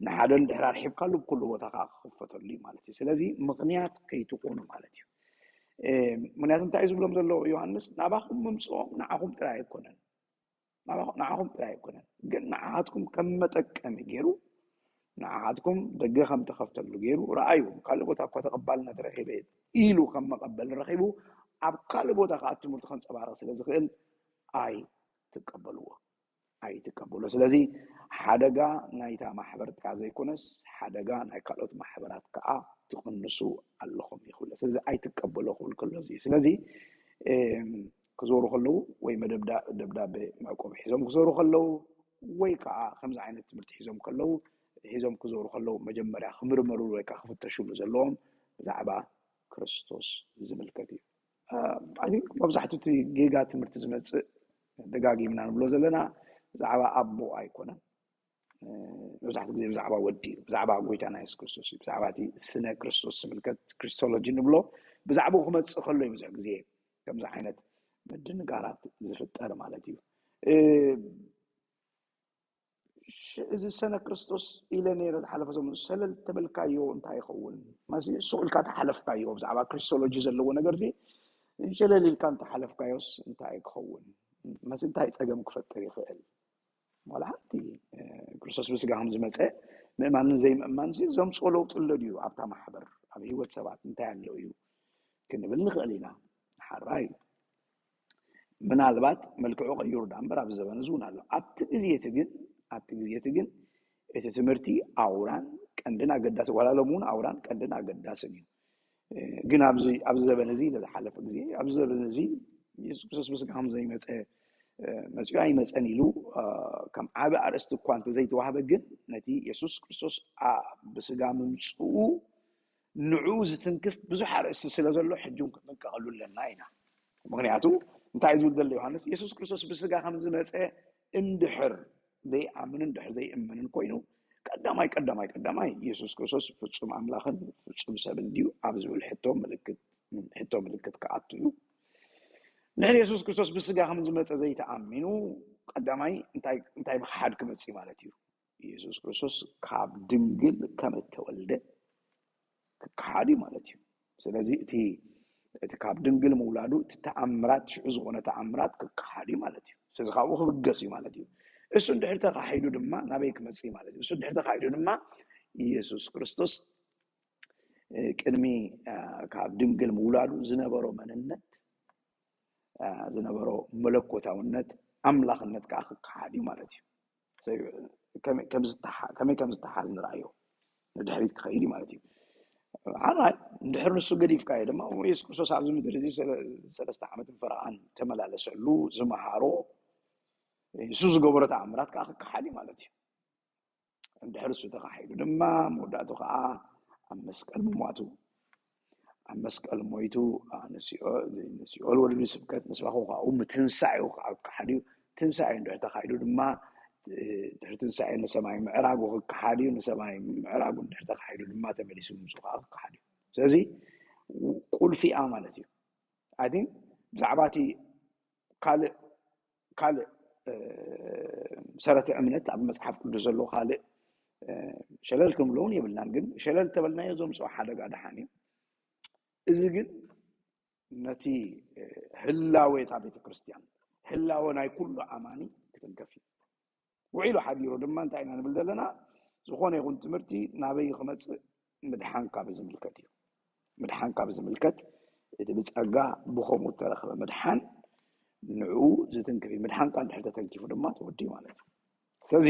ንሓደ እንድሕር ኣርሒብካሉ ብኩሉ ቦታ ከዓ ክኽፈተሉ እዩ ማለት እዩ። ስለዚ ምኽንያት ከይትኾኑ ማለት እዩ። ምኽንያቱ እንታይ እዩ ዝብሎም ዘሎ ዮሃንስ? ናባኹም ምምፅኦም ንዓኹም ጥራይ ኣይኮነን፣ ንዓኹም ጥራይ ኣይኮነን፣ ግን ንዓኻትኩም ከም መጠቀሚ ገይሩ፣ ንዓኻትኩም ደገ ከም ተኸፍተሉ ገይሩ፣ ረኣዩ፣ ካልእ ቦታ እኳ ተቐባልነት ረኺበ ኢሉ ከም መቐበል ረኺቡ፣ ኣብ ካልእ ቦታ ከዓ ትምህርቲ ከንፀባርቕ ስለ ዝኽእል ኣይትቀበልዎ፣ ኣይትቀበልዎ። ስለዚ ሓደጋ ናይታ ማሕበር ጥራይ ዘይኮነስ ሓደጋ ናይ ካልኦት ማሕበራት ከዓ ትቕንሱ ኣለኹም ይኽብሎ። ስለዚ ኣይትቀበሎ ክብል ከሎ እዚ እዩ። ስለዚ ክዞሩ ከለዉ ወይ መደብዳ ደብዳቤ መዕቆቢ ሒዞም ክዞሩ ከለዉ ወይ ከዓ ከምዚ ዓይነት ትምህርቲ ሒዞም ከለዉ ሒዞም ክዞሩ ከለዉ መጀመርያ ክምርመሩ ወይ ከዓ ክፍተሽሉ ዘለዎም ብዛዕባ ክርስቶስ ዝምልከት እዩ። I think መብዛሕትኡ እቲ ጌጋ ትምህርቲ ዝመፅእ ደጋጊምና ንብሎ ዘለና ብዛዕባ ኣቦ ኣይኮነን። መብዛሕትኡ ግዜ ብዛዕባ ወዲ እዩ፣ ብዛዕባ ጎይታና የሱስ ክርስቶስ እዩ፣ ብዛዕባ እቲ ስነ ክርስቶስ ዝምልከት ክሪስቶሎጂ ንብሎ ብዛዕባኡ ክመፅእ ከሎ እዩ ብዙሕ ግዜ ከምዚ ዓይነት ምድንጋራት ዝፍጠር ማለት እዩ። እዚ ሰነ ክርስቶስ ኢለ ነይረ ዝሓለፈ ሰሙን ሸለል ተበልካዮ እንታይ ይኸውን? ማሲ ሱቕ ኢልካ ተሓለፍካዮ ብዛዕባ ክሪስቶሎጂ ዘለዎ ነገር ዚ ሸለል ኢልካ እንተሓለፍካዮስ እንታይ ክኸውን? ማሲ እንታይ ፀገም ክፈጥር ይኽእል? ዋላ ሓንቲ ክርስቶስ ብስጋ ከም ዝመፀ ምእማንን ዘይምእማን ሲ ዘምፅኦ ለውጢ ኣሎ ድዩ ኣብታ ማሕበር ኣብ ህይወት ሰባት እንታይ ኣሎ እዩ ክንብል ንኽእል ኢና። ሓራይ ምናልባት መልክዑ ቀይሩ ዳ እምበር ኣብዚ ዘበን እዚ እውን ኣሎ። ኣብቲ ግዜ እቲ ግን ኣብቲ ግዜ እቲ ግን እቲ ትምህርቲ ኣውራን ቀንድን ኣገዳሲ ዋላ ሎም እውን ኣውራን ቀንድን ኣገዳስን እዩ። ግን ኣብዚ ኣብዚ ዘበን እዚ ዝሓለፈ ግዜ ኣብዚ ዘበን እዚ የሱስ ክርስቶስ ብስጋ ከም ዘይመፀ መፅኡ ኣይመፀን ኢሉ ከም ዓቢ ኣርእስቲ እኳ እንተዘይተዋህበ ግን ነቲ የሱስ ክርስቶስ ብስጋ ምምፅኡ ንዑ ዝትንክፍ ብዙሕ ኣርእስቲ ስለ ዘሎ ሕጂ እውን ክንጥንቀቐሉ ኣለና ኢና። ምክንያቱ እንታይ ዝብል ዘሎ ዮሃንስ የሱስ ክርስቶስ ብስጋ ከም ዝመፀ እንድሕር ዘይኣምን እንድሕር ዘይእምንን ኮይኑ ቀዳማይ ቀዳማይ ቀዳማይ የሱስ ክርስቶስ ፍጹም ኣምላኽን ፍጹም ሰብን ድዩ ኣብ ዝብል ሕቶ ምልክት ሕቶ ምልክት ክኣቱ እዩ። ንሕን የሱስ ክርስቶስ ብስጋ ከም ዝመፀ ዘይተኣሚኑ ቀዳማይ እንታይ ምክሓድ ክመፅእ ማለት እዩ? የሱስ ክርስቶስ ካብ ድንግል ከም እተወልደ ክከሓድ እዩ ማለት እዩ። ስለዚ እቲ እቲ ካብ ድንግል ምውላዱ እቲ ተኣምራት ሽዑ ዝኾነ ተኣምራት ክከሓድ እዩ ማለት እዩ። ስለዚ ካብኡ ክብገስ እዩ ማለት እዩ። እሱ እንድሕር ተኻሒዱ ድማ ናበይ ክመጽእ ማለት እዩ? እሱ እንድሕር ተኻሒዱ ድማ ኢየሱስ ክርስቶስ ቅድሚ ካብ ድንግል ምውላዱ ዝነበሮ መንነት፣ ዝነበሮ መለኮታውነት፣ ኣምላኽነት ከዓ ክከሓድ እዩ ማለት እዩ። ከመይ ከም ዝተሓዝ ንርኣዮ፣ ንድሕሪት ክኸይድ እዩ ማለት እዩ። ሓራይ እንድሕር ንሱ ገዲፍካዮ ድማ፣ የሱስ ክርስቶስ ኣብዚ ምድሪ እዚ ሰለስተ ዓመትን ፈረቓን ተመላለሰሉ፣ ዝመሃሮ፣ ንሱ ዝገበሮ ተኣምራት ከዓ ክከሓድ እዩ ማለት እዩ። እንድሕር እሱ ተኻሒዱ ድማ፣ መወዳእቱ ከዓ ኣብ መስቀል ምሟቱ፣ ኣብ መስቀል ሞይቱ፣ ንሲኦል ወሪዱ ስብከት ምስባኹ ካብኡ ምትንሳኤኡ ከዓ ክከሓድ እዩ። ትንሳኤ እንድሕር ተኻሒዱ ድማ፣ ድሕሪ ትንሳኤ ንሰማይ ምዕራጉ ክከሓድ እዩ። ንሰማይ ምዕራጉ እንድሕር ተኻሒዱ ድማ፣ ተመሊሱ ምምፅኡ ከዓ ክከሓድ እዩ። ስለዚ ቁልፊ እያ ማለት እዩ። I think ብዛዕባ እቲ ካልእ ካልእ ሰረተ እምነት ኣብ መፅሓፍ ቅዱስ ዘሎ ካልእ ሸለል ክንብሎ እውን የብልናን። ግን ሸለል ተበልናዮ ዘምፅኦ ሓደጋ ደሓን እዩ። እዚ ግን ነቲ ህላዌ እታ ቤተ ክርስቲያን፣ ህላወ ናይ ኩሉ ኣማኒ ክትንከፍ እዩ። ውዒሉ ሓዲሩ ድማ እንታይ ኢና ንብል ዘለና? ዝኾነ ይኹን ትምህርቲ ናበይ ክመፅእ? ምድሓን ካብ ዝምልከት እዩ። ምድሓን ካብ ዝምልከት እቲ ብፀጋ ብኸምኡ እተረኽበ ምድሓን ንዕኡ ዝትንክፍ እዩ። ምድሓንካ እንድሕር ተተንኪፉ ድማ ተወዲ ማለት እዩ። ስለዚ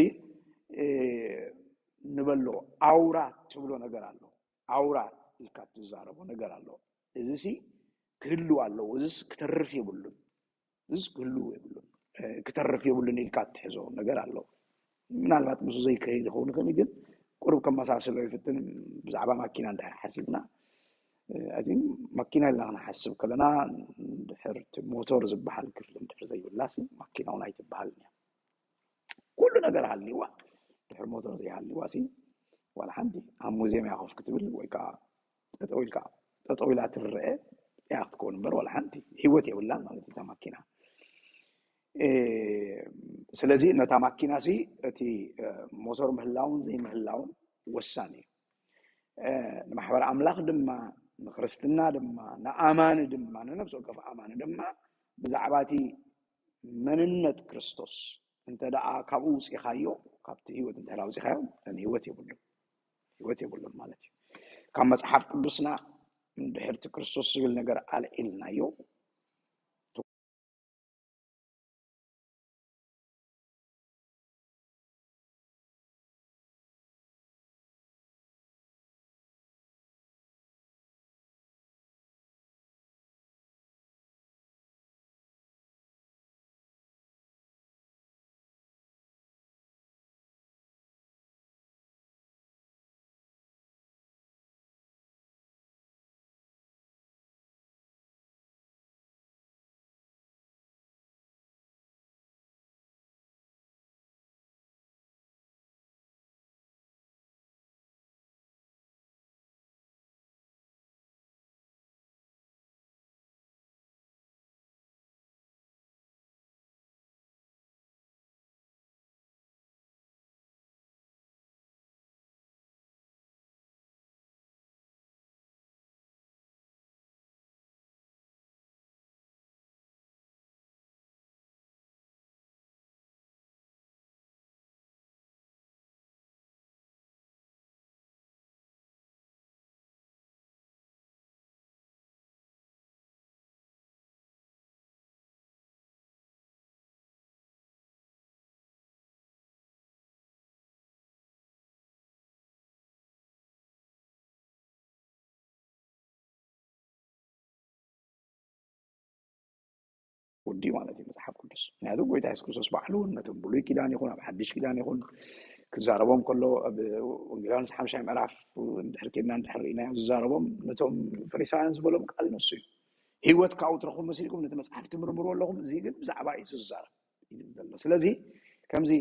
ንበሎ ኣውራ ትብሎ ነገር ኣሎ። ኣውራ ኢልካ ትዛረቦ ነገር ኣሎ። እዚ ሲ ክህልው ኣለዎ። እዚስ ክተርፍ የብሉን። እዚስ ክህልው የብሉን። ክተርፍ የብሉን ኢልካ እትሕዞ ነገር ኣሎ። ምናልባት ምስ ዘይከይድ ይኸውን ይኽእል፣ ግን ቁሩብ ከመሳስሎ ይፍትን። ብዛዕባ ማኪና እንድሕር ሓሲብና፣ ማኪና ኢልና ክንሓስብ ከለና፣ ድሕር ሞቶር ዝበሃል ክፍሊ እንድሕር ዘይብላሲ ማኪና እውን ኣይትበሃልን እያ። ኩሉ ነገር ሃልይዋ፣ ድሕር ሞቶር ዘይሃልይዋ ሲ ዋላ ሓንቲ ኣብ ሙዚየም እያ ኮፍ ክትብል ወይ ከዓ ጠጠው ኢልካ፣ ጠጠው ኢላ ትረአ እያ ክትከውን እምበር፣ ዋላ ሓንቲ ህይወት የብላን ማለት እዩ እታ ማኪና። ስለዚ ነታ ማኪና ሲ እቲ ሞቶር ምህላውን ዘይምህላውን ወሳኒ እዩ። ንማሕበር ኣምላኽ ድማ፣ ንክርስትና ድማ፣ ንኣማኒ ድማ፣ ንነፍሲ ወከፍ ኣማኒ ድማ ብዛዕባ እቲ መንነት ክርስቶስ እንተ ደኣ ካብኡ ውፂኻዮ፣ ካብቲ ህይወት እንተ ደኣ ውፂኻዮ፣ ህይወት የብሉን። ህይወት የብሉን ማለት እዩ። ካብ መፅሓፍ ቅዱስና እንድሕርቲ ክርስቶስ ዝብል ነገር ኣልዒልናዮ፣ ወዲ ማለት እዩ መፅሓፍ ቅዱስ። ምክንያቱ ጎይታ የሱስ ክርስቶስ ባዕሉ ነቶም ብሉይ ኪዳን ይኹን ኣብ ሓድሽ ኪዳን ይኹን ክዛረቦም ከሎ፣ ኣብ ወንጌል ዮሃንስ ሓምሻይ ምዕራፍ እንድሕር ኬድና እንድሕር ርኢናዮ ዝዛረቦም ነቶም ፈሪሳውያን ዝበሎም ቃል ነሱ እዩ። ህይወት ካብኡ ትረኽቡ መሲልኩም ነቲ መፅሓፍ ትምርምሩ ኣለኹም፣ እዚ ግን ብዛዕባ እዩ ዝዛረብ እዩ ዝብል ዘሎ። ስለዚ ከምዚ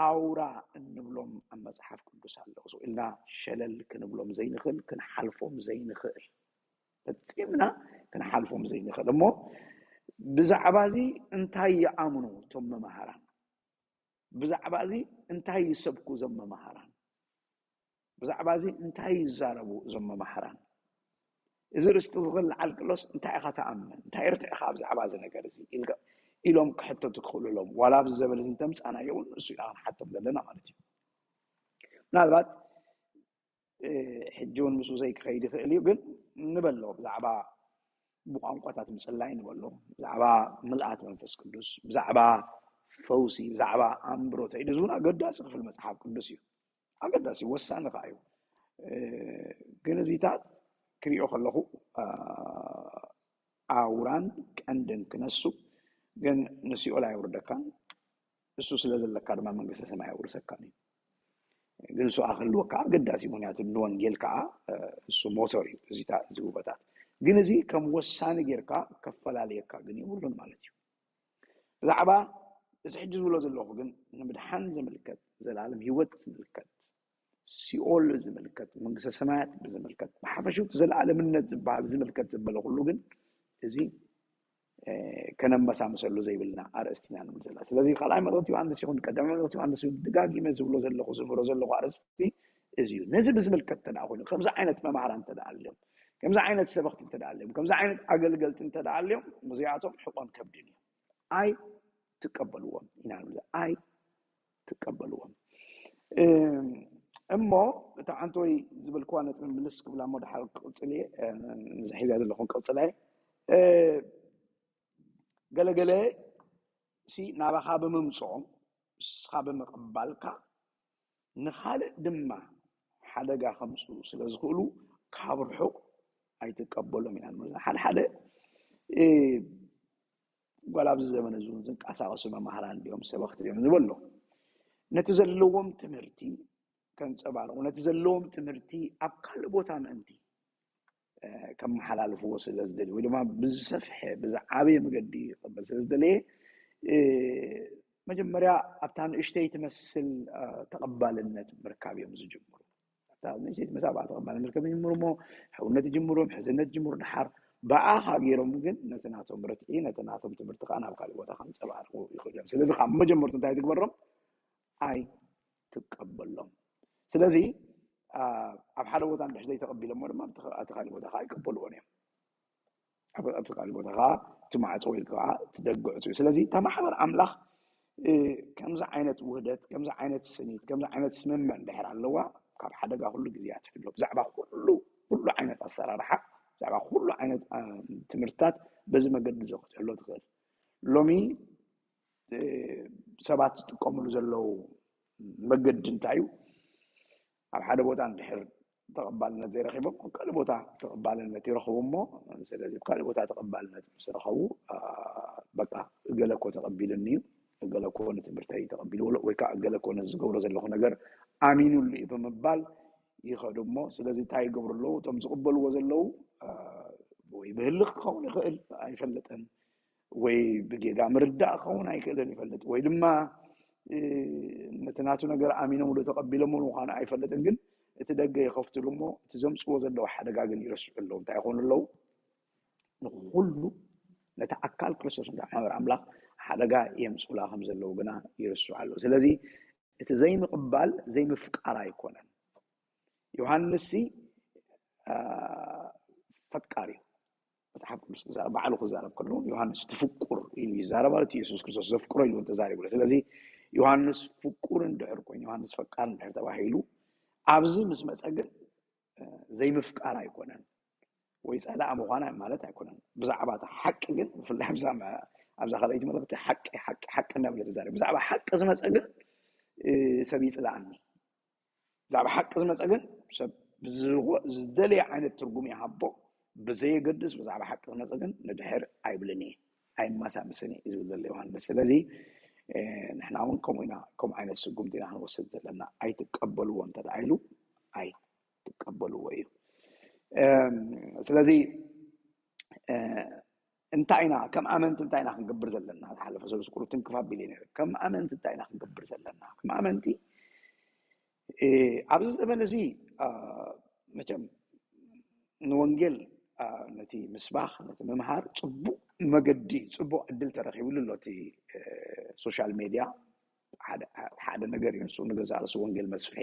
ኣውራ እንብሎም ኣብ መፅሓፍ ቅዱስ ኣለዉ ኢልና ሸለል ክንብሎም ዘይንኽእል፣ ክንሓልፎም ዘይንኽእል፣ ፈፂምና ክንሓልፎም ዘይንኽእል። እሞ ብዛዕባ እዚ እንታይ ይኣምኑ እቶም መማህራን? ብዛዕባ እዚ እንታይ ይሰብኩ እዞም መማህራን? ብዛዕባ እዚ እንታይ ይዛረቡ እዞም መማህራን? እዚ ርስቲ ዝኽእል ዓልቅሎስ እንታይ ኢኻ ትኣምን? እንታይ ርትዕኻ ብዛዕባ እዚ ነገር እዚ ኢልካ ኢሎም ክሕተቱ ክኽእሉ ኣለዎም። ዋላ ኣብዚ ዘበን እዚ እንተምፃእናዮ እውን እሱ ኢና ክንሓቶም ዘለና ማለት እዩ። ምናልባት ሕጂ እውን ምስኡ ዘይክኸይድ ይኽእል እዩ፣ ግን ንበሎ ብዛዕባ ብቋንቋታት ምፅላይ ንበሎ፣ ብዛዕባ ምልኣት መንፈስ ቅዱስ፣ ብዛዕባ ፈውሲ፣ ብዛዕባ ኣንብሮተ ኢድ እውን ኣገዳሲ ክፍል መፅሓፍ ቅዱስ እዩ። ኣገዳሲ ወሳኒ ከዓ እዩ። ግን እዚታት ክሪኦ ከለኹ ኣውራን ቀንድን ክነሱ ግን ንሲኦል ኣየውርደካን፣ እሱ ስለ ዘለካ ድማ መንግስተ ሰማይ ኣውርሰካን እዩ። ግን እሱ ኣክልዎ ከዓ ኣገዳሲ፣ ምክንያቱ ንወንጌል ከዓ እሱ ሞተር እዩ። እዚ ውበታት ግን እዚ ከም ወሳኒ ጌርካ ከፈላለየካ ግን የብሉን ማለት እዩ። ብዛዕባ እዚ ሕጂ ዝብሎ ዘለኹ ግን ንምድሓን ዝምልከት፣ ዘላለም ህይወት ዝምልከት፣ ሲኦል ዝምልከት፣ መንግስተ ሰማያት ብዝምልከት፣ ብሓፈሽቲ ዘላለምነት ዝበሃል ዝምልከት ዝበለ ኩሉ ግን እዚ ከነመሳምሰሉ ዘይብልና ኣርእስቲ ኢና ንብል ዘለና። ስለዚ ካልኣይ መልእኽቲ ዮሃንስ ይኹን ቀዳማይ መልእኽቲ ዮሃንስ ይኹን ደጋጊመ ዝብሎ ዘለኹ ዝምህሮ ዘለኹ ኣርእስቲ እዚ እዩ። ነዚ ብዝምልከት እንተ ደኣ ኮይኑ ከምዚ ዓይነት መማህራን እንተ ደኣ ኣልዮም፣ ከምዚ ዓይነት ሰበኽቲ እንተ ደኣ ኣልዮም፣ ከምዚ ዓይነት ኣገልገልቲ እንተ ደኣ ኣልዮም ምስዚኣቶም ሕቆን ከብድን እዩ። ኣይ ትቀበልዎም ኢና ንብል። ኣይ ትቀበልዎም እሞ እታ ሓንቲ ወይ ዝበልክዋ ነጥቢ ምልስ ክብላ እሞ ድሓር ክቕፅል እየ። እዚ ሒዛ ዘለኹን ክቕፅል እየ። ገለገለ ሲ ናባኻ ብምምፅኦም ንስኻ ብምቕባልካ ንኻልእ ድማ ሓደጋ ከምፅኡ ስለ ዝኽእሉ ካብ ርሑቕ ኣይትቀበሎም ኢና ንብል። ሓደ ሓደ ጓል ኣብዚ ዘመን እዚ እውን ዝንቀሳቐሱ መማህራን ድዮም ሰበኽቲ ድዮም ዝበሎ ነቲ ዘለዎም ትምህርቲ ከንፀባርቑ ነቲ ዘለዎም ትምህርቲ ኣብ ካልእ ቦታ ምእንቲ ከመሓላልፍዎ ስለ ዝደልዩ ወይ ድማ ብዝሰፍሐ ብዝዓበየ መገዲ ክቕበል ስለ ዝደለየ መጀመርያ ኣብታ ንእሽተይ ትመስል ተቐባልነት ምርካብ እዮም ዝጅምሩ። ኣብታ ንእሽተይ ትመስል ኣብኣ ተቐባልነት ምርካብ ይጅምሩ እሞ ሕውነት ይጅምሩ፣ ምሕዝነት ይጅምሩ። ድሓር ብኣኻ ገይሮም ግን ነቲ ናቶም ርትዒ ነቲ ናቶም ትምህርቲ ከዓ ናብ ካልእ ቦታ ከንፀባርቑ ይኽእሉ እዮም። ስለዚ ካብ መጀመርቱ እንታይ ትግበሮም? ኣይ ትቀበሎም። ስለዚ ኣብ ሓደ ቦታ እንድሕር ዘይተቐቢሎሞ ድማ ኣብቲ ካልእ ቦታ ከዓ ኣይቀበልዎን እዮም። ኣብቲ ካልእ ቦታ ከዓ እቲ ማዕፆ ወይ ከዓ እቲ ደገ ዕፁ እዩ። ስለዚ እታ ማሕበር ኣምላኽ ከምዚ ዓይነት ውህደት፣ ከምዚ ዓይነት ስኒት፣ ከምዚ ዓይነት ስምምዕ እንድሕር ኣለዋ ካብ ሓደጋ ኩሉ ግዜ እያ ትሕሎ። ብዛዕባ ኩሉ ኩሉ ዓይነት ኣሰራርሓ፣ ብዛዕባ ኩሉ ዓይነት ትምህርትታት በዚ መገዲ እዚ ክትሕሎ ትኽእል። ሎሚ ሰባት ዝጥቀምሉ ዘለዉ መገዲ እንታይ እዩ? ኣብ ሓደ ቦታ እንድሕር ተቐባልነት ዘይረኺቦም ኣብ ካልእ ቦታ ተቐባልነት ይረኽቡ እሞ ስለዚ ኣብ ካልእ ቦታ ተቐባልነት ምስ ረኸቡ በቃ እገለ እኮ ተቐቢሉኒ እዩ፣ እገለ እኮ ንትምህርተይ ተቐቢልዎ ወይ ከዓ እገለ እኮ ነዚ ዝገብሮ ዘለኹ ነገር ኣሚኑሉ እዩ ብምባል ይኸዱ እሞ ስለዚ እንታይ ይገብሩ ኣለዉ? እቶም ዝቕበልዎ ዘለዉ ወይ ብህልኽ ክኸውን ይኽእል ኣይፈልጥን ወይ ብጌጋ ምርዳእ ክኸውን ኣይክእልን ይፈልጥ ወይ ድማ ነቲ ናቱ ነገር ኣሚኖምሉ ተቐቢሎምሉ ምዃኑ ኣይፈልጥን ግን እቲ ደገ ይኸፍትሉ እሞ እቲ ዘምፅዎ ዘለዉ ሓደጋ ግን ይረስዑ ኣለዉ። እንታይ ይኾኑ ኣለዉ? ንኩሉ ነቲ ኣካል ክርስቶስ ነቲ ማሕበር ኣምላኽ ሓደጋ የምፅኡላ ከም ዘለዉ ግና ይርስዑ ኣለዉ። ስለዚ እቲ ዘይምቕባል ዘይምፍቃር ኣይኮነን። ዮሃንስ ሲ ፈቃር እዩ። መፅሓፍ ቅዱስ ክዛረብ ባዕሉ ክዛረብ ከለዉ ዮሃንስ ትፍቁር ኢሉ ይዛረብ ማለት የሱስ ክርስቶስ ዘፍቅሮ ኢሉ ተዛሪቡ። ስለዚ ዮሃንስ ፍቁር እንድሕር ኮይኑ ዮሃንስ ፈቃር እንድሕር ተባሂሉ ኣብዚ ምስ መፀ ግን ዘይምፍቃር ኣይኮነን ወይ ፀላእ ምዃን ማለት ኣይኮነን። ብዛዕባ እቲ ሓቂ ግን ብፍላይ ኣብዛ ካልኣይቲ መልእኽቲ ሓቂ ሓቂ ሓቂ እናብለ ተዛሪቡ ብዛዕባ ሓቂ ዝመፀ ግን ሰብ ይፅላኣኒ። ብዛዕባ ሓቂ ዝመፀ ግን ሰብ ዝደለየ ዓይነት ትርጉም ይሃቦ ብዘየገድስ ብዛዕባ ሓቂ ዝመፀ ግን ንድሕር ኣይብልን እየ ኣይመሳምስን እየ ዝብል ዘሎ ዮሃንስ። ስለዚ ንሕና እውን ከምኡ ኢና ከምኡ ዓይነት ስጉምቲ ኢና ክንወስድ ዘለና። ኣይትቀበልዎ እንተ ኢሉ ኣይትቀበልዎ እዩ። ስለዚ እንታይ ኢና ከም ኣመንቲ እንታይ ኢና ክንገብር ዘለና? ዝሓለፈ ሰለስተ ቁሩብ ትንክፍ ኣቢለ ነይረ። ከም ኣመንቲ እንታይ ኢና ክንገብር ዘለና? ከም ኣመንቲ ኣብዚ ዘመን እዚ መቸም ንወንጌል ነቲ ምስባኽ ነቲ ምምሃር ፅቡቅ መገዲ ፅቡቅ ዕድል ተረኪብሉ ኣሎ። እቲ ሶሻል ሜድያ ሓደ ነገር እዩ። ንሱ ንገዛእ ርእሱ ወንጌል መስፍሒ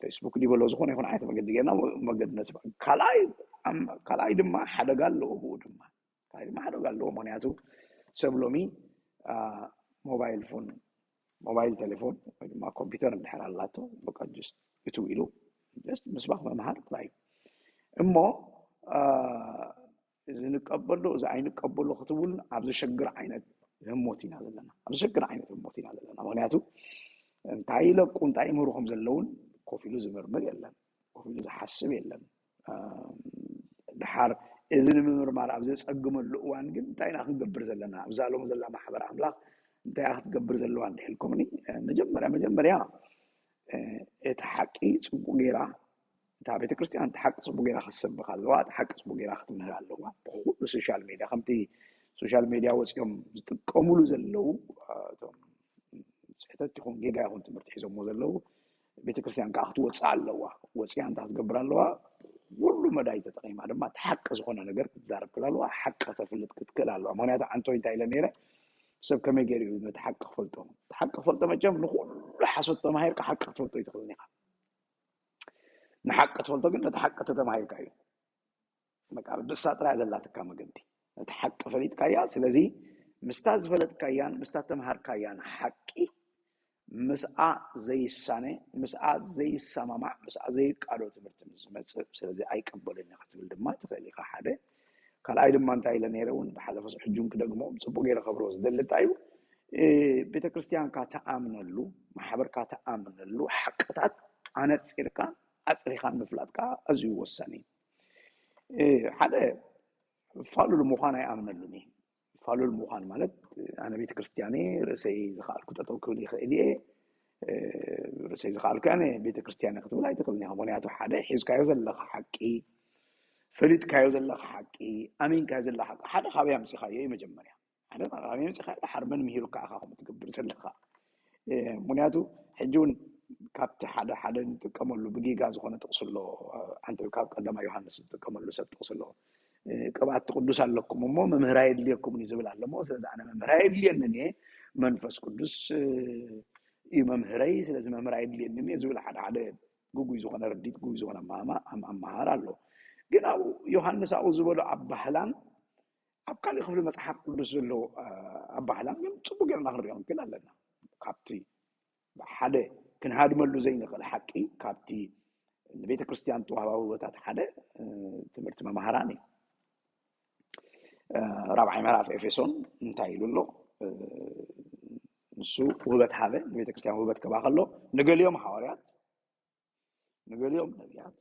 ፌስቡክ ድበሎ ዝኾነ ይኹን ዓይነት መገዲ ጌርና መገዲ ነስባ ካልኣይ ካልኣይ ድማ ሓደጋ ኣለዎ። ብኡ ድማ ካልኣይ ድማ ሓደጋ ኣለዎ። ምክንያቱ ሰብ ሎሚ ሞባይል ፎን፣ ሞባይል ቴሌፎን ወይ ድማ ኮምፒውተር እንድሕር ኣላቶ፣ በቃ just እትው ኢሉ just ምስባኽ ምምሃር ጥራይ እዩ። እሞ እዚ ንቀበሎ፣ እዚ ኣይንቀበሎ ክትብሉን ኣብ ዘሸግር ዓይነት ህሞት ኢና ዘለና፣ ኣብ ዘሸግር ዓይነት ህሞት ኢና ዘለና። ምክንያቱ እንታይ ይለቁ፣ እንታይ ይምህሩ ከም ዘለውን ኮፍ ኢሉ ዝምርምር የለን፣ ኮፍ ኢሉ ዝሓስብ የለን። ድሓር እዚ ንምምርማር ኣብ ዘጸግመሉ እዋን ግን እንታይ ኢና ክንገብር ዘለና? ኣብዛ ሎም ዘላ ማሕበር ኣምላኽ እንታይ ክትገብር ዘለዋ እንድሕልኩምኒ፣ መጀመርያ መጀመርያ እቲ ሓቂ ጽቡቅ ጌራ፣ እታ ቤተክርስትያን እቲ ሓቂ ጽቡቅ ጌራ ክትሰብኽ ኣለዋ፣ እቲ ሓቂ ጽቡቅ ጌራ ክትምህር ኣለዋ። ብኩሉ ሶሻል ሜድያ፣ ከምቲ ሶሻል ሜድያ ወጺኦም ዝጥቀሙሉ ዘለዉ እቶም ስሕተት ይኹን ጌጋ ይኹን ትምህርቲ ሒዞሞ ዘለዉ፣ ቤተክርስትያን ከዓ ክትወፅእ ኣለዋ። ወፂያ እንታይ ክትገብር ኣለዋ? ኩሉ መዳይ ተጠቂማ ድማ እቲ ሓቂ ዝኾነ ነገር ክትዛረብ ክል ኣለዋ፣ ሓቂ ከተፍልጥ ክትክእል ኣለዋ። ምክንያቱ ዓንተወይ እንታይ ኢለ ነይረ፣ ሰብ ከመይ ገይሩ እዩ ነቲ ሓቂ ክፈልጦ? እቲ ሓቂ ክፈልጦ መቸም ንኩሉ ሓሶት ተማሂርካ ሓቂ ክትፈልጦ ይትኽእልን ኢኻ። ንሓቂ ትፈልጦ ግን ነቲ ሓቂ ተተማሂርካ እዩ። በቃ ብሳ ጥራይ ዘላትካ መገዲ፣ ነቲ ሓቂ ፈሊጥካያ። ስለዚ ምስታ ዝፈለጥካያን ምስታ ተምሃርካያን ሓቂ ምስኣ ዘይሳነ፣ ምስኣ ዘይሰማማዕ፣ ምስኣ ዘይቃዶ ትምህርቲ ምስ ዝመፅእ፣ ስለዚ ኣይቀበልን ክትብል ድማ ትኽእል ኢኻ። ሓደ ካልኣይ ድማ እንታይ ኢለ ነይረ እውን ብሓለፈ ሕጁን ክደግሞ ፅቡቅ ገይረ ከብሮ ዝደሊ እንታይ እዩ፣ ቤተክርስትያንካ ተኣምነሉ፣ ማሕበርካ ተኣምነሉ ሓቅታት ኣነፂርካ ኣፅሪኻን ምፍላጥካ ኣዝዩ ወሳኒ እዩ። ሓደ ፋሉል ምዃን ኣይኣምነሉን እየ። ፋሉል ምዃን ማለት ኣነ ቤተ ክርስትያነ ርእሰይ ዝኸኣልኩ ጠጠው ክብል ይኽእል እየ፣ ርእሰይ ዝኸኣልኩ ኣነ ቤተ ክርስትያነ ክትብል ኣይትኽእልን ኢኻ። ምክንያቱ ሓደ ሒዝካዮ ዘለኻ ሓቂ፣ ፈሊጥካዮ ዘለኻ ሓቂ፣ ኣሚንካዮ ዘለኻ ሓቂ ሓደ ካበይ ኣምፂኻዮ እዩ መጀመርያ። ሓደ ኣበይ ኣምፂኻዮ፣ ድሓር መን ምሂሩካ ኢኻ ከምኡ ትገብር ዘለኻ? ምክንያቱ ሕጂ እውን ካብቲ ሓደ ሓደ ንጥቀመሉ ብጌጋ ዝኾነ ጥቕሲ ኣሎ። ኣንተ ካብ ቀዳማይ ዮሃንስ ዝጥቀመሉ ሰብ ጥቕሲ ኣሎ። ቅብኣት ቅዱስ ኣለኩም እሞ መምህር ኣየድልየኩምን እዩ ዝብል ኣሎ። እሞ ስለዚ ኣነ መምህር ኣየድልየንን እየ፣ መንፈስ ቅዱስ እዩ መምህረይ፣ ስለዚ መምህር ኣየድልየንን እየ ዝብል ሓደ ሓደ ግጉይ ዝኾነ ርዲት፣ ግጉይ ዝኾነ ኣመሃማ ኣመሃር ኣሎ። ግን ኣብኡ ዮሃንስ ኣብኡ ዝበሎ ኣባህላን ኣብ ካልእ ክፍሊ መጽሓፍ ቅዱስ ዘሎ ኣባህላን ግን ጽቡቅ ጌርና ክንሪኦ ንክእል ኣለና። ካብቲ ሓደ ክንሃድመሉ ዘይንኽእል ሓቂ፣ ካብቲ ንቤተ ክርስትያን ተዋህባዊ ህይወታት ሓደ ትምህርቲ መምሃራን እዩ። ራብዓይ ምዕራፍ ኤፌሶን እንታይ ኢሉ ኣሎ? ንሱ ውህበት ሃበ፣ ንቤተ ክርስትያን ውህበት ከባ ከሎ፣ ንገሊኦም ሓዋርያት፣ ንገሊኦም ነቢያት፣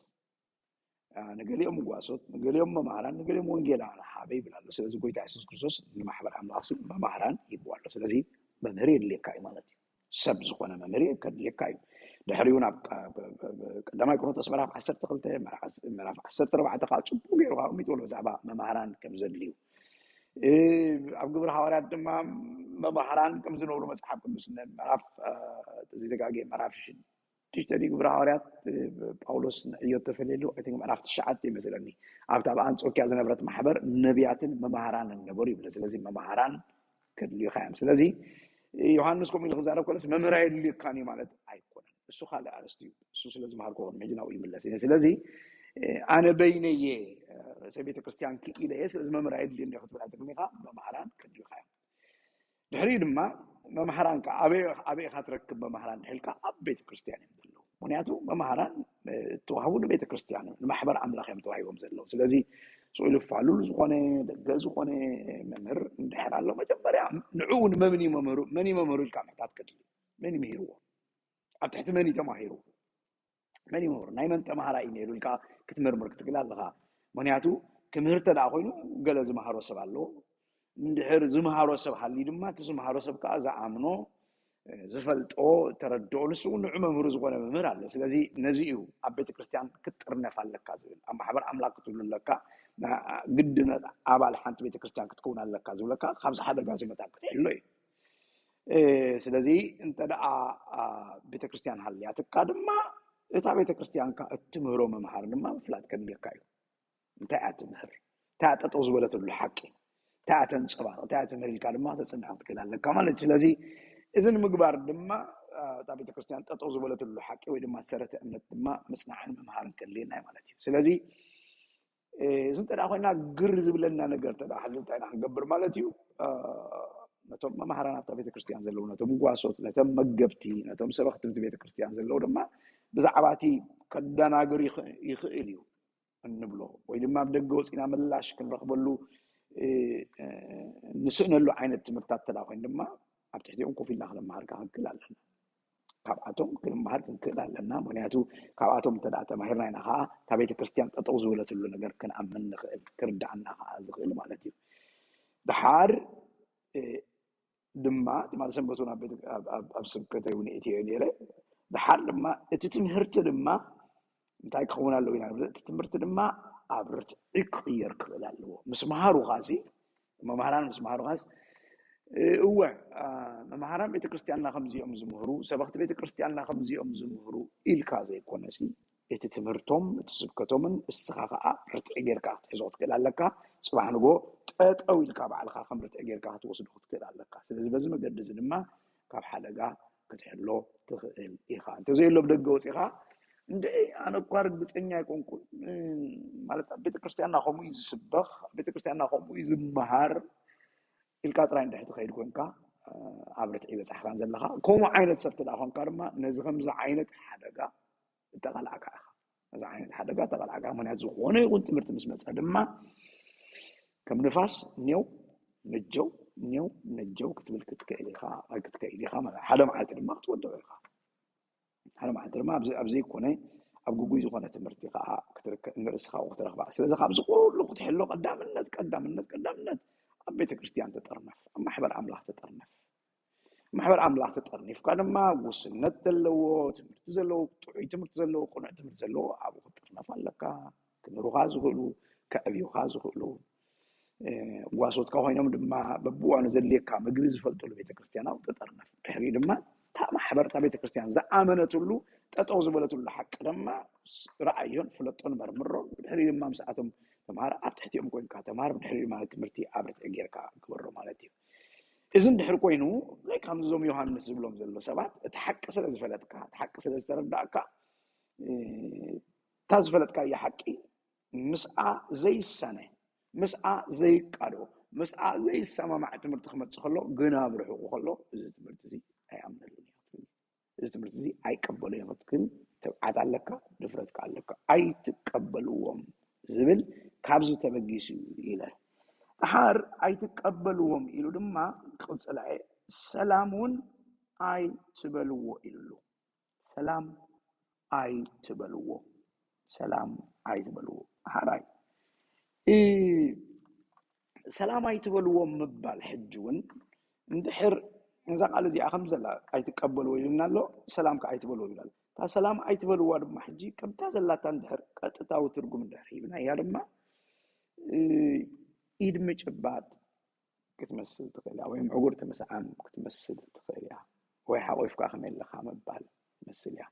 ንገሊኦም ጓሶት፣ ንገሊኦም መምሃራን፣ ንገሊኦም ወንጌላውያን ሃበ ይብል ኣሎ። ስለዚ ጎይታ የሱስ ክርስቶስ ንማሕበር ኣምላኽ ስም መምሃራን ይብዋ ኣሎ። ስለዚ መምህር የድልየካ እዩ ማለት እዩ። ሰብ ዝኾነ መምህር ከድልየካ እዩ። ድሕሪኡ ናብ ቀዳማይ ቆሮንቶስ ምዕራፍ ዓሰርተ ክልተ፣ ምዕራፍ ዓሰርተ ኣርባዕተ ከዓ ጽቡቕ ገይሩ ኣቕሚጥዎ ኣሎ ብዛዕባ መምሃራን ከም ዘድልዩ። ኣብ ግብሪ ሃዋርያት ድማ መምሃራን ከም ዝነብሩ መጽሓፍ ቅዱስ ምዕራፍ፣ ዘይተጋግየ ምዕራፍ ሽዱሽተ ድዩ ግብሪ ሃዋርያት ጳውሎስ ንዕዮ ተፈልየሉ? I think ምዕራፍ ትሽዓተ ይመስለኒ። ኣብታ ኣብ ኣንጾኪያ ዝነበረት ማሕበር ነቢያትን መምሃራንን ነበሩ ይብል። ስለዚ መምሃራን ከድልዩካ እዮም። ስለዚ ዮሃንስ ከምኡ ኢሉ ክዛረብ ከሎስ መምህር ኣየድልየካን እዩ ማለት ኣይኮነን። እሱ ካልእ ኣርእስቲ እዩ። እሱ ስለ ዝመሃርኩ ቅድሚ ሕጂ ናብኡ ይምለስ እየ። ስለዚ ኣነ በይነየ ርእሰ ቤተ ክርስትያን ክኢለ እየ፣ ስለዚ መምህር ኣየድልየኒ እዩ ክትብል ኣይትኽእልን ኢኻ። መምሃራን ከድልዩካ እዮም። ድሕሪኡ ድማ መምሃራን ከ ኣበይ፣ ኣበይ ኢኻ ትረክብ መምሃራን ድሕልካ ኣብ ቤተ ክርስትያን እዮም ዘለዉ። ምክንያቱ መምሃራን እተዋህቡ ንቤተ ክርስትያን እዮም፣ ንማሕበር ኣምላኽ እዮም ተዋሂቦም ዘለዉ። ስለዚ ስኢሉ ፋሉል ዝኾነ ደገ ዝኾነ መምህር እንድሕር ኣሎ መጀመርያ ንዕኡ ንመምን እዩ መምህሩ፣ መን እዩ መምህሩ ኢልካ ምሕታት ከድሊ። መን እዩ ምሂርዎ? ኣብ ትሕቲ መን እዩ ተማሂሩ? መን እዩ መምህሩ? ናይ መን ተማሃራይ እዩ ነይሩ ኢልካ ክትምርምር ክትክእል ኣለኻ። ምክንያቱ ክምህር እንተ ደኣ ኮይኑ ገለ ዝመሃሮ ሰብ ኣለዎ። እንድሕር ዝመሃሮ ሰብ ሃልዩ ድማ እቲ ዝመሃሮ ሰብ ከዓ ዝኣምኖ፣ ዝፈልጦ፣ ተረድኦ፣ ንሱ እውን ንዑ መምህሩ ዝኾነ መምህር ኣሎ። ስለዚ ነዚ እዩ ኣብ ቤተ ክርስትያን ክትጥርነፍ ኣለካ ዝብል። ኣብ ማሕበር ኣምላክ ክትህሉ ኣለካ፣ ግድነት ኣባል ሓንቲ ቤተ ክርስትያን ክትከውን ኣለካ ዝብለካ፣ ካብዚ ሓደጋ እዚ መታን ክትሕሎ እዩ። ስለዚ እንተ ደኣ ቤተ ክርስትያን ሃልያትካ ድማ እታ ቤተ ክርስትያን እትምህሮ መምሃር ድማ ምፍላጥ ከድልየካ እዩ። እንታይ እያ ትምህር? እንታይ እያ ጠጠው ዝበለትሉ ሓቂ? እንታይ እያ ተንጸባርቕ? እንታይ እያ ትምህር ኢልካ ድማ ተጽንዖ ክትክእል ኣለካ ማለት እዩ። ስለዚ እዚ ንምግባር ድማ እታ ቤተ ክርስትያን ጠጠው ዝበለትሉ ሓቂ ወይ ድማ ሰረተ እምነት ድማ ምጽናሕን ምምሃርን ከድልየና እዩ ማለት እዩ። ስለዚ እዚ እንተ ደኣ ኮይና ግር ዝብለና ነገር እንተ ደኣ ሃልዩ እንታይ ኢና ክንገብር ማለት እዩ? ነቶም መምሃራን ኣብታ ቤተክርስትያን ዘለዉ፣ ነቶም ጓሶት፣ ነቶም መገብቲ፣ ነቶም ሰበኽቲ ቤተክርስትያን ዘለዉ ድማ ብዛዕባ እቲ ከደናግር ይኽእል እዩ እንብሎ ወይ ድማ ኣብ ደገ ወፂና ምላሽ ክንረኽበሉ ንስእነሉ ዓይነት ትምህርታት ተዳ ኮይኑ ድማ ኣብ ትሕቲኦም ኮፍ ኢልና ክንመሃር ክንክእል ኣለና። ካብኣቶም ክንመሃር ክንክእል ኣለና። ምክንያቱ ካብኣቶም እንተ ተማሂርና ኢና ከዓ እታ ቤተክርስትያን ጠጠው ዝበለትሉ ነገር ክንኣምን ንኽእል፣ ክርዳኣና ከዓ ዝኽእል ማለት እዩ። ድሓር ድማ ትማሊ ሰንበት እውን ኣብ ስብከተይ እውን እትዮ ነይረ። ድሓር ድማ እቲ ትምህርቲ ድማ እንታይ ክኸውን ኣለዎ ኢና? እቲ ትምህርቲ ድማ ኣብ ርትዒ ክቕየር ክኽእል ኣለዎ። ምስ መሃሩ ኻሲ መምሃራን ምስ መሃሩ ኻስ እወ መምሃራን ቤተክርስትያንና ከምዚኦም ዝምህሩ፣ ሰበኽቲ ቤተክርስትያንና ከምዚኦም ዝምህሩ ኢልካ ዘይኮነሲ እቲ ትምህርቶም እቲ ስብከቶምን እስኻ ከዓ ርትዒ ጌርካ ክትሕዞ ክትክእል ኣለካ። ፅባሕ ንጎ ጠጠው ኢልካ ባዕልካ ከም ርትዒ ጌርካ ክትወስዶ ክትክእል ኣለካ። ስለዚ በዚ መገዲ እዚ ድማ ካብ ሓደጋ ክትሕሎ ትኽእል ኢኻ። እንተዘየሎ ብደገ ወፂኻ እንደ ኣነ እኳ ርግፀኛ ኣይኮንኩን ማለት ኣብ ቤተክርስትያንና ከምኡ እዩ ዝስበኽ፣ ኣብ ቤተክርስትያንና ከምኡ እዩ ዝመሃር ኢልካ ጥራይ እንድሕር ትኸይድ ኮንካ ኣብ ርትዒ በፃሕካን ዘለኻ። ከምኡ ዓይነት ሰብ ትዳ ኮንካ ድማ ነዚ ከምዚ ዓይነት ሓደጋ እተቓላዕካ ኢኻ። እዚ ዓይነት ሓደጋ እተቓላዕካ ምክንያት ዝኾነ ይኹን ትምህርቲ ምስ መፀ ድማ ከም ንፋስ ኔው ነጀው ኔው ነጀው ክትብል ክትክእል ኢኻ። ክትክእል ኢኻ ማለት ሓደ መዓልቲ ድማ ክትወድቕ ኢኻ። ሓደ መዓልቲ ድማ ኣብ ዘይኮነ ኣብ ግጉይ ዝኾነ ትምህርቲ ከዓ ክትርከብ ንርእስኻ ክትረኽባ። ስለዚ ካብዚ ኩሉ ክትሕሎ ቀዳምነት ቀዳምነት ቀዳምነት ኣብ ቤተክርስትያን ተጠርነፍ፣ ኣብ ማሕበር ኣምላኽ ተጠርነፍ። ማሕበር ኣምላኽ ተጠርኒፍካ ድማ ውስነት ዘለዎ ትምህርቲ ዘለዎ ጥዑይ ትምህርቲ ዘለዎ ቅኑዕ ትምህርቲ ዘለዎ ኣብኡ ክትጥርነፍ ኣለካ። ክምህሩኻ ዝኽእሉ ከዕብዩኻ ዝኽእሉ ጓሶትካ ኮይኖም ድማ በብዋኑ ዘድልየካ ምግቢ ዝፈልጡሉ ቤተክርስትያን ኣብኡ ተጠርነፍ። ድሕሪ ድማ እታ ማሕበር እታ ቤተክርስትያን ዝኣመነትሉ ጠጠው ዝበለትሉ ሓቂ ድማ ረኣዮን ፍለጦን መርምሮ። ድሕሪ ድማ ምስኣቶም ተምሃር ኣብ ትሕቲኦም ኮይንካ ተምሃር። ድሕሪ ድማ ትምህርቲ ኣብ ርትዒ ጌርካ ግበሮ ማለት እዩ። እዚ እንድሕር ኮይኑ ናይ ከምዞም ዮሃንስ ዝብሎም ዘሎ ሰባት እቲ ሓቂ ስለ ዝፈለጥካ እቲ ሓቂ ስለ ዝተረዳእካ እታ ዝፈለጥካዮ ሓቂ ምስኣ ዘይሰነ ምስኣ ዘይቃዶ ምስኣ ዘይሰማማዕ ትምህርቲ ክመፅእ ከሎ ግና ብርሑቁ ከሎ እዚ ትምህርቲ እዚ ኣይኣምነሉን እዩ። እዚ ትምህርቲ እዚ ኣይቀበሎ እዩ ክትብል ትብዓት ኣለካ፣ ድፍረትካ ኣለካ። ኣይትቀበልዎም ዝብል ካብዚ ተበጊሱ እዩ ኢለ። ድሓር ኣይትቀበልዎም ኢሉ ድማ ክቕፅላ እየ ሰላም እውን ኣይትበልዎ ኢሉ። ሰላም ኣይትበልዎ፣ ሰላም ኣይትበልዎ። ሓራይ ሰላም ኣይትበልዎም ምባል ሕጂ እውን እንድሕር እዛ ቃል እዚኣ ከም ዘላ ኣይትቀበልዎ ኢሉና ኣሎ፣ ሰላም ከዓ ኣይትበልዎ ይብል ኣሎ። እታ ሰላም ኣይትበልዋ ድማ ሕጂ ከምታ ዘላታ እንድሕር ቀጥታዊ ትርጉም እንድሕር ሂብናያ ድማ ኢድ ምጭባጥ ክትመስል ትኽእል እያ፣ ወይ ምዕጉርቲ ምስዓም ክትመስል ትኽእል እያ፣ ወይ ሓቂፍካ ከመይ ኣለኻ ምባል ትመስል እያ።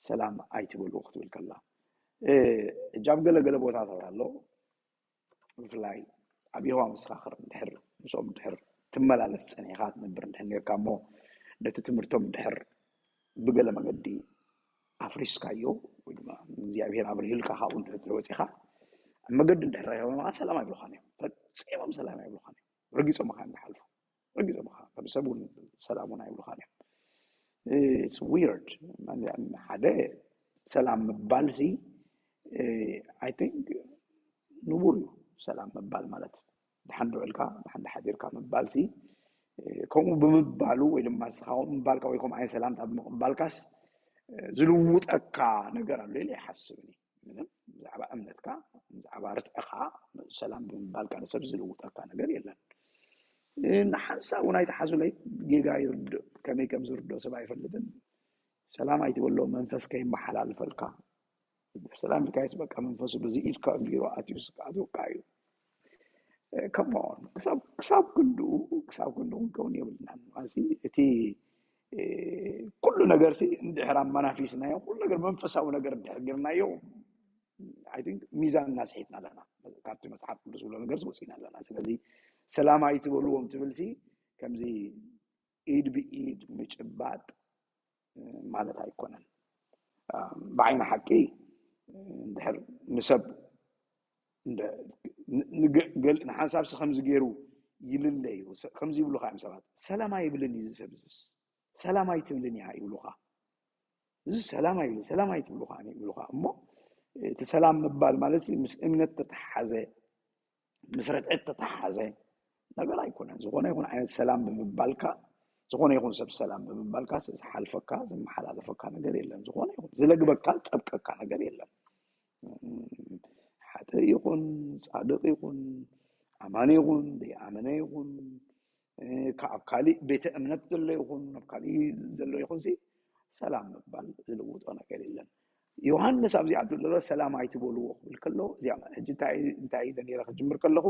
ሰላም ኣይትበልዎ ክትብል ከላ ሕጂ ኣብ ገለገለ ቦታታት ኣሎ። ብፍላይ ኣብ የሆዋ መሰኻኽር እንድሕር ምስኦም እንድሕር ትመላለስ ፀኒሕካ ትነብር እንድሕር ነርካ እሞ ነቲ ትምህርቶም እንድሕር ብገለ መገዲ ኣፍሪስካዮ ወይ ድማ እግዚኣብሔር ኣብርሂልካ ካብኡ እንድሕር ወፂኻ ኣብ መገዲ እንድሕር ረኪቦም ከዓ ሰላም ኣይብሉኻን እዮም። ፈፂሞም ሰላም ኣይብሉኻን እዮም። ረጊፆምኻ እዮም ዝሓልፉ። ረጊፆምኻ ከም ሰብ እውን ሰላም እውን ኣይብሉኻን እዮም። It's weird። ሓደ ሰላም ምባል ሲ I think ንቡር እዩ። ሰላም ምባል ማለት ድሓን ድውዕልካ ድሓን ድሓዲርካ ምባል ሲ ከምኡ ብምባሉ ወይ ድማ ንስኻ ከምኡ ምባልካ ወይ ከምኡ ዓይነት ሰላምታ ብምቕባልካስ ዝልውጠካ ነገር ኣሎ ኢለ ይሓስብኒ። ምንም ብዛዕባ እምነትካ ብዛዕባ ርትዕኻ ሰላም ብምባልካ ንሰብ ዝልውጠካ ነገር የለን። ንሓንሳብ እውን ኣይተሓዙለይ። ጌጋ ይርድእ፣ ከመይ ከም ዝርድኦ ሰብ ኣይፈልጥን። ሰላም ኣይትበሎ መንፈስ ከይመሓላልፈልካ። ሰላም ኢልካዮስ በቃ መንፈሱ በዚ ኢድካ ገይሩ ኣትዩ ክኣትወካ እዩ። ከማን ክሳብ ክንድኡ ክሳብ ክንድኡ ክንከውን የብልናን። እዚ እቲ ኩሉ ነገር ሲ እንድሕር ኣመናፊስናዮ ኩሉ ነገር መንፈሳዊ ነገር እንድሕር ጌርናዮ I think ሚዛንና ስሒትና ኣለና። ካብቲ መፅሓፍ ቅዱስ ዝብሎ ነገር ወፂና ኣለና። ስለዚ ሰላም ኣይትበልዎም ትብል ሲ ከምዚ ኢድ ብኢድ ምጭባጥ ማለት ኣይኮነን። ብዓይኒ ሓቂ እንድሕር ንሰብ ንሓንሳብ ሲ ከምዚ ገይሩ ይልለ እዩ። ከምዚ ይብሉኻ እዮም ሰባት፣ ሰላም ኣይብልን እዩ እዚ ሰብ እዚስ፣ ሰላም ኣይትብልን እያ ይብሉኻ። እዚ ሰላም ኣይብልን፣ ሰላም ኣይትብሉኻ ይብሉኻ። እሞ እቲ ሰላም ምባል ማለት ምስ እምነት ተተሓዘ፣ ምስ ርትዕት ተተሓዘ ነገር ኣይኮነን። ዝኾነ ይኹን ዓይነት ሰላም ብምባልካ፣ ዝኾነ ይኹን ሰብ ሰላም ብምባልካ ዝሓልፈካ፣ ዝመሓላለፈካ ነገር የለን። ዝኾነ ይኹን ዝለግበካ፣ ዝጠብቀካ ነገር የለን። ሓጥእ ይኹን ጻድቕ ይኹን ኣማኒ ይኹን ዘይኣመነ ይኹን ካብ ካሊእ ቤተ እምነት ዘሎ ይኹን ኣብ ካሊእ ዘሎ ይኹን ሰላም ምባል ዝልውጦ ነገር የለን። ዮሃንስ ኣብዚኣ ዘሎ ሰላም ኣይትበልዎ ክብል ከሎ እዚኣ ሕጂ እንታይ እንታይ ኢለ ነረ ክጅምር ከለኹ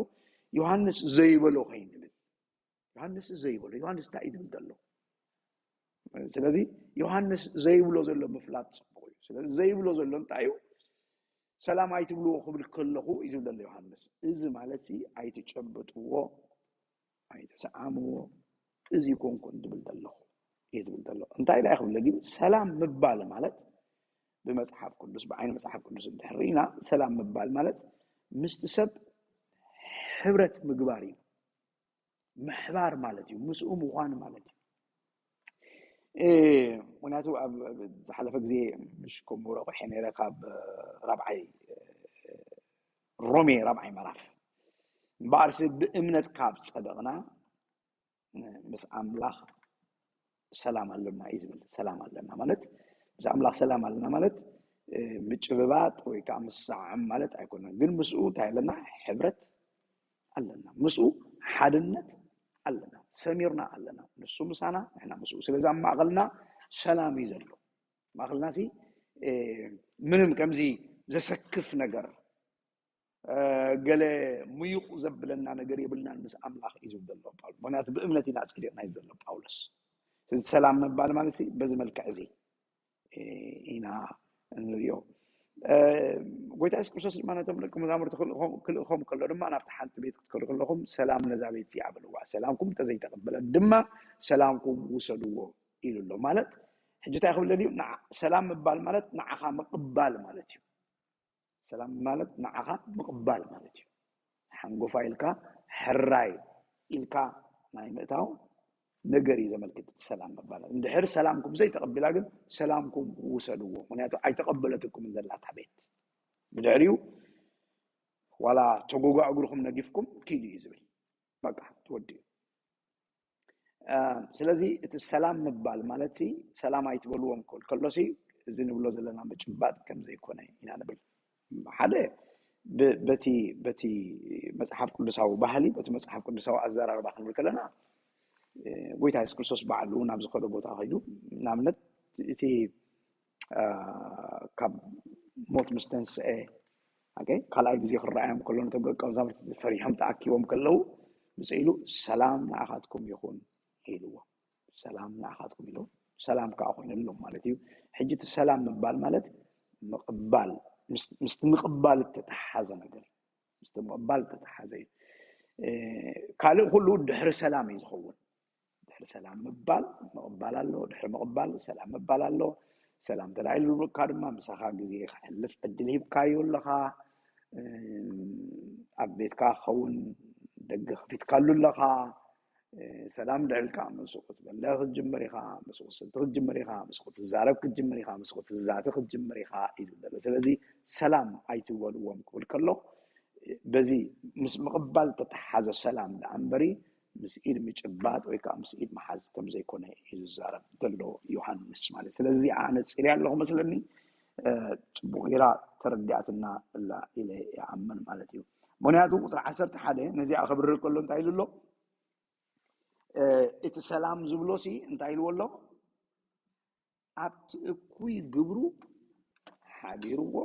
ዮሃንስ ዘይበሎ ከይንብል ዮሃንስ ዘይበሎ ዮሃንስ እንታይ እዩ ዝብል ዘሎ ስለዚ ዮሃንስ ዘይብሎ ዘሎ ምፍላጥ ፅቡቅ እዩ። ስለዚ ዘይብሎ ዘሎ እንታይ እዩ? ሰላም ኣይትብልዎ ክብል ከለኹ እዩ ዝብል ዘሎ ዮሃንስ። እዚ ማለት ሲ ኣይትጨብጥዎ፣ ኣይትሰዓምዎ፣ እዚ ይኮንኩን ዝብል ዘለኹ እዩ ዝብል ዘሎ። እንታይ ኢላ ክብል ለጊም ሰላም ምባል ማለት ብመፅሓፍ ቅዱስ ብዓይኒ መፅሓፍ ቅዱስ እንድሕር ኢና ሰላም ምባል ማለት ምስቲ ሰብ ሕብረት ምግባር እዩ። ምሕባር ማለት እዩ፣ ምስኡ ምዃን ማለት እዩ። ምክንያቱ ኣብ ዝሓለፈ ግዜ ምሽ ከምኡ ረቑሐ ነረ ካብ ራብዓይ ሮሜ ራብዓይ መራፍ እምበኣርሲ ብእምነት ካብ ፀደቕና ምስ ኣምላኽ ሰላም ኣለና እዩ ዝብል። ሰላም ኣለና ማለት ምስ ኣምላኽ ሰላም ኣለና ማለት ምጭብባጥ ወይ ከዓ ምስዓም ማለት ኣይኮነን። ግን ምስኡ እንታይ ኣለና? ሕብረት ኣለና። ምስኡ ሓድነት ኣለና። ሰሚርና ኣለና። ንሱ ምሳና፣ ንሕና ምስኡ። ስለዚ ኣብ ማእኸልና ሰላም እዩ ዘሎ። ማእኸልና ሲ ምንም ከምዚ ዘሰክፍ ነገር ገለ ምዩቕ ዘብለና ነገር የብልናን ምስ ኣምላኽ እዩ ዝብል ዘሎ ፓውሎስ። ምክንያቱ ብእምነት ኢና ኣፀዲቕና እዩ ዘሎ ፓውሎስ። ስለዚ ሰላም ምባል ማለት በዚ መልክዕ እዚ ኢና እንሪኦ። ጎይታ የሱስ ክርስቶስ ድማ ነቶም ደቂ መዛሙርቲ ክልእኾም ከሎ ድማ ናብቲ ሓንቲ ቤት ክትከዱ ከለኹም ሰላም ነዛ ቤት እዚኣ በልዋ፣ ሰላምኩም እንተዘይተቐበለት ድማ ሰላምኩም ውሰድዎ ኢሉ ኣሎ። ማለት ሕጂ እንታይ ክብል ደልዩ? ሰላም ምባል ማለት ንዓኻ ምቕባል ማለት እዩ። ሰላም ማለት ንዓኻ ምቕባል ማለት እዩ። ሓንጎፋ ኢልካ ሕራይ ኢልካ ናይ ምእታው ነገር እዩ ዘመልክት እቲ ሰላም ምባል። እንድሕር ሰላምኩም ዘይተቐቢላ ግን ሰላምኩም ውሰድዎ፣ ምክንያቱ ኣይተቐበለትኩም ዘለታ ቤት። ብድሕሪኡ ዋላ ተጎጓ እግርኹም ነጊፍኩም ኪዱ እዩ ዝብል። በቃ ተወዲኡ። ስለዚ እቲ ሰላም ምባል ማለት ሰላም ኣይትበልዎም ክብል ከሎሲ እዚ ንብሎ ዘለና ምጭባጥ ከም ዘይኮነ ኢና ንብል። ሓደ በቲ በቲ መፅሓፍ ቅዱሳዊ ባህሊ በቲ መፅሓፍ ቅዱሳዊ ኣዘራርባ ክንብል ከለና ጎይታ የሱስ ክርስቶስ ባዕሉ ናብ ዝኸዶ ቦታ ከይዱ ንኣብነት እቲ ካብ ሞት ምስ ተንስአ ካልኣይ ግዜ ክረኣዮም ከሎ ነቶም ደቀ መዛሙርቲ ፈሪሖም ተኣኪቦም ከለዉ ምስ ኢሉ ሰላም ንኣኻትኩም ይኹን ኢልዎ። ሰላም ንኣኻትኩም ኢሉ ሰላም ከዓ ኮይነሎም ማለት እዩ። ሕጂ እቲ ሰላም ምባል ማለት ምቕባል ምስቲ ምቕባል እተተሓዘ ነገር ምስቲ ምቕባል እተተሓዘ እዩ። ካልእ ኩሉ ድሕሪ ሰላም እዩ ዝኸውን። ድሕሪ ሰላም ምባል ምቕባል ኣሎ። ድሕሪ ምቕባል ሰላም ምባል ኣሎ። ሰላም ተላዒሉካ ድማ ምሳኻ ግዜ ክሕልፍ ዕድል ሂብካዮ ኣለኻ። ኣብ ቤትካ ክኸውን ደገ ከፊትካሉ ኣለኻ። ሰላም ድሕሪ ኢልካ ምስኡ ክትበልዕ ክትጅምር ኢኻ፣ ምስኡ ክትሰቲ ክትጅምር ኢኻ፣ ምስኡ ክትዛረብ ክትጅምር ኢኻ፣ ምስኡ ክትዛተ ክትጅምር ኢኻ እዩ ዝብል ዘሎ። ስለዚ ሰላም ኣይትበልዎም ክብል ከሎ በዚ ምስ ምቕባል ተተሓዘ ሰላም ደኣ እምበሪ ምስ ኢድ ምጭባጥ ወይ ከዓ ምስ ኢድ ምሓዝ ከም ዘይኮነ እዩ ዝዛረብ ዘሎ ዮሃንስ ማለት። ስለዚ ኣነ ፅርያ ኣለኹ መስለኒ ፅቡቅ ጌራ ተረዲኣትና እላ ኢለ ይኣምን ማለት እዩ። ምክንያቱ ቁፅሪ ዓሰርተ ሓደ ነዚኣ ክብርር ከሎ እንታይ ኢሉ ኣሎ? እቲ ሰላም ዝብሎ ሲ እንታይ ኢልዎ ኣሎ? ኣብቲ እኩይ ግብሩ ሓቢርዎ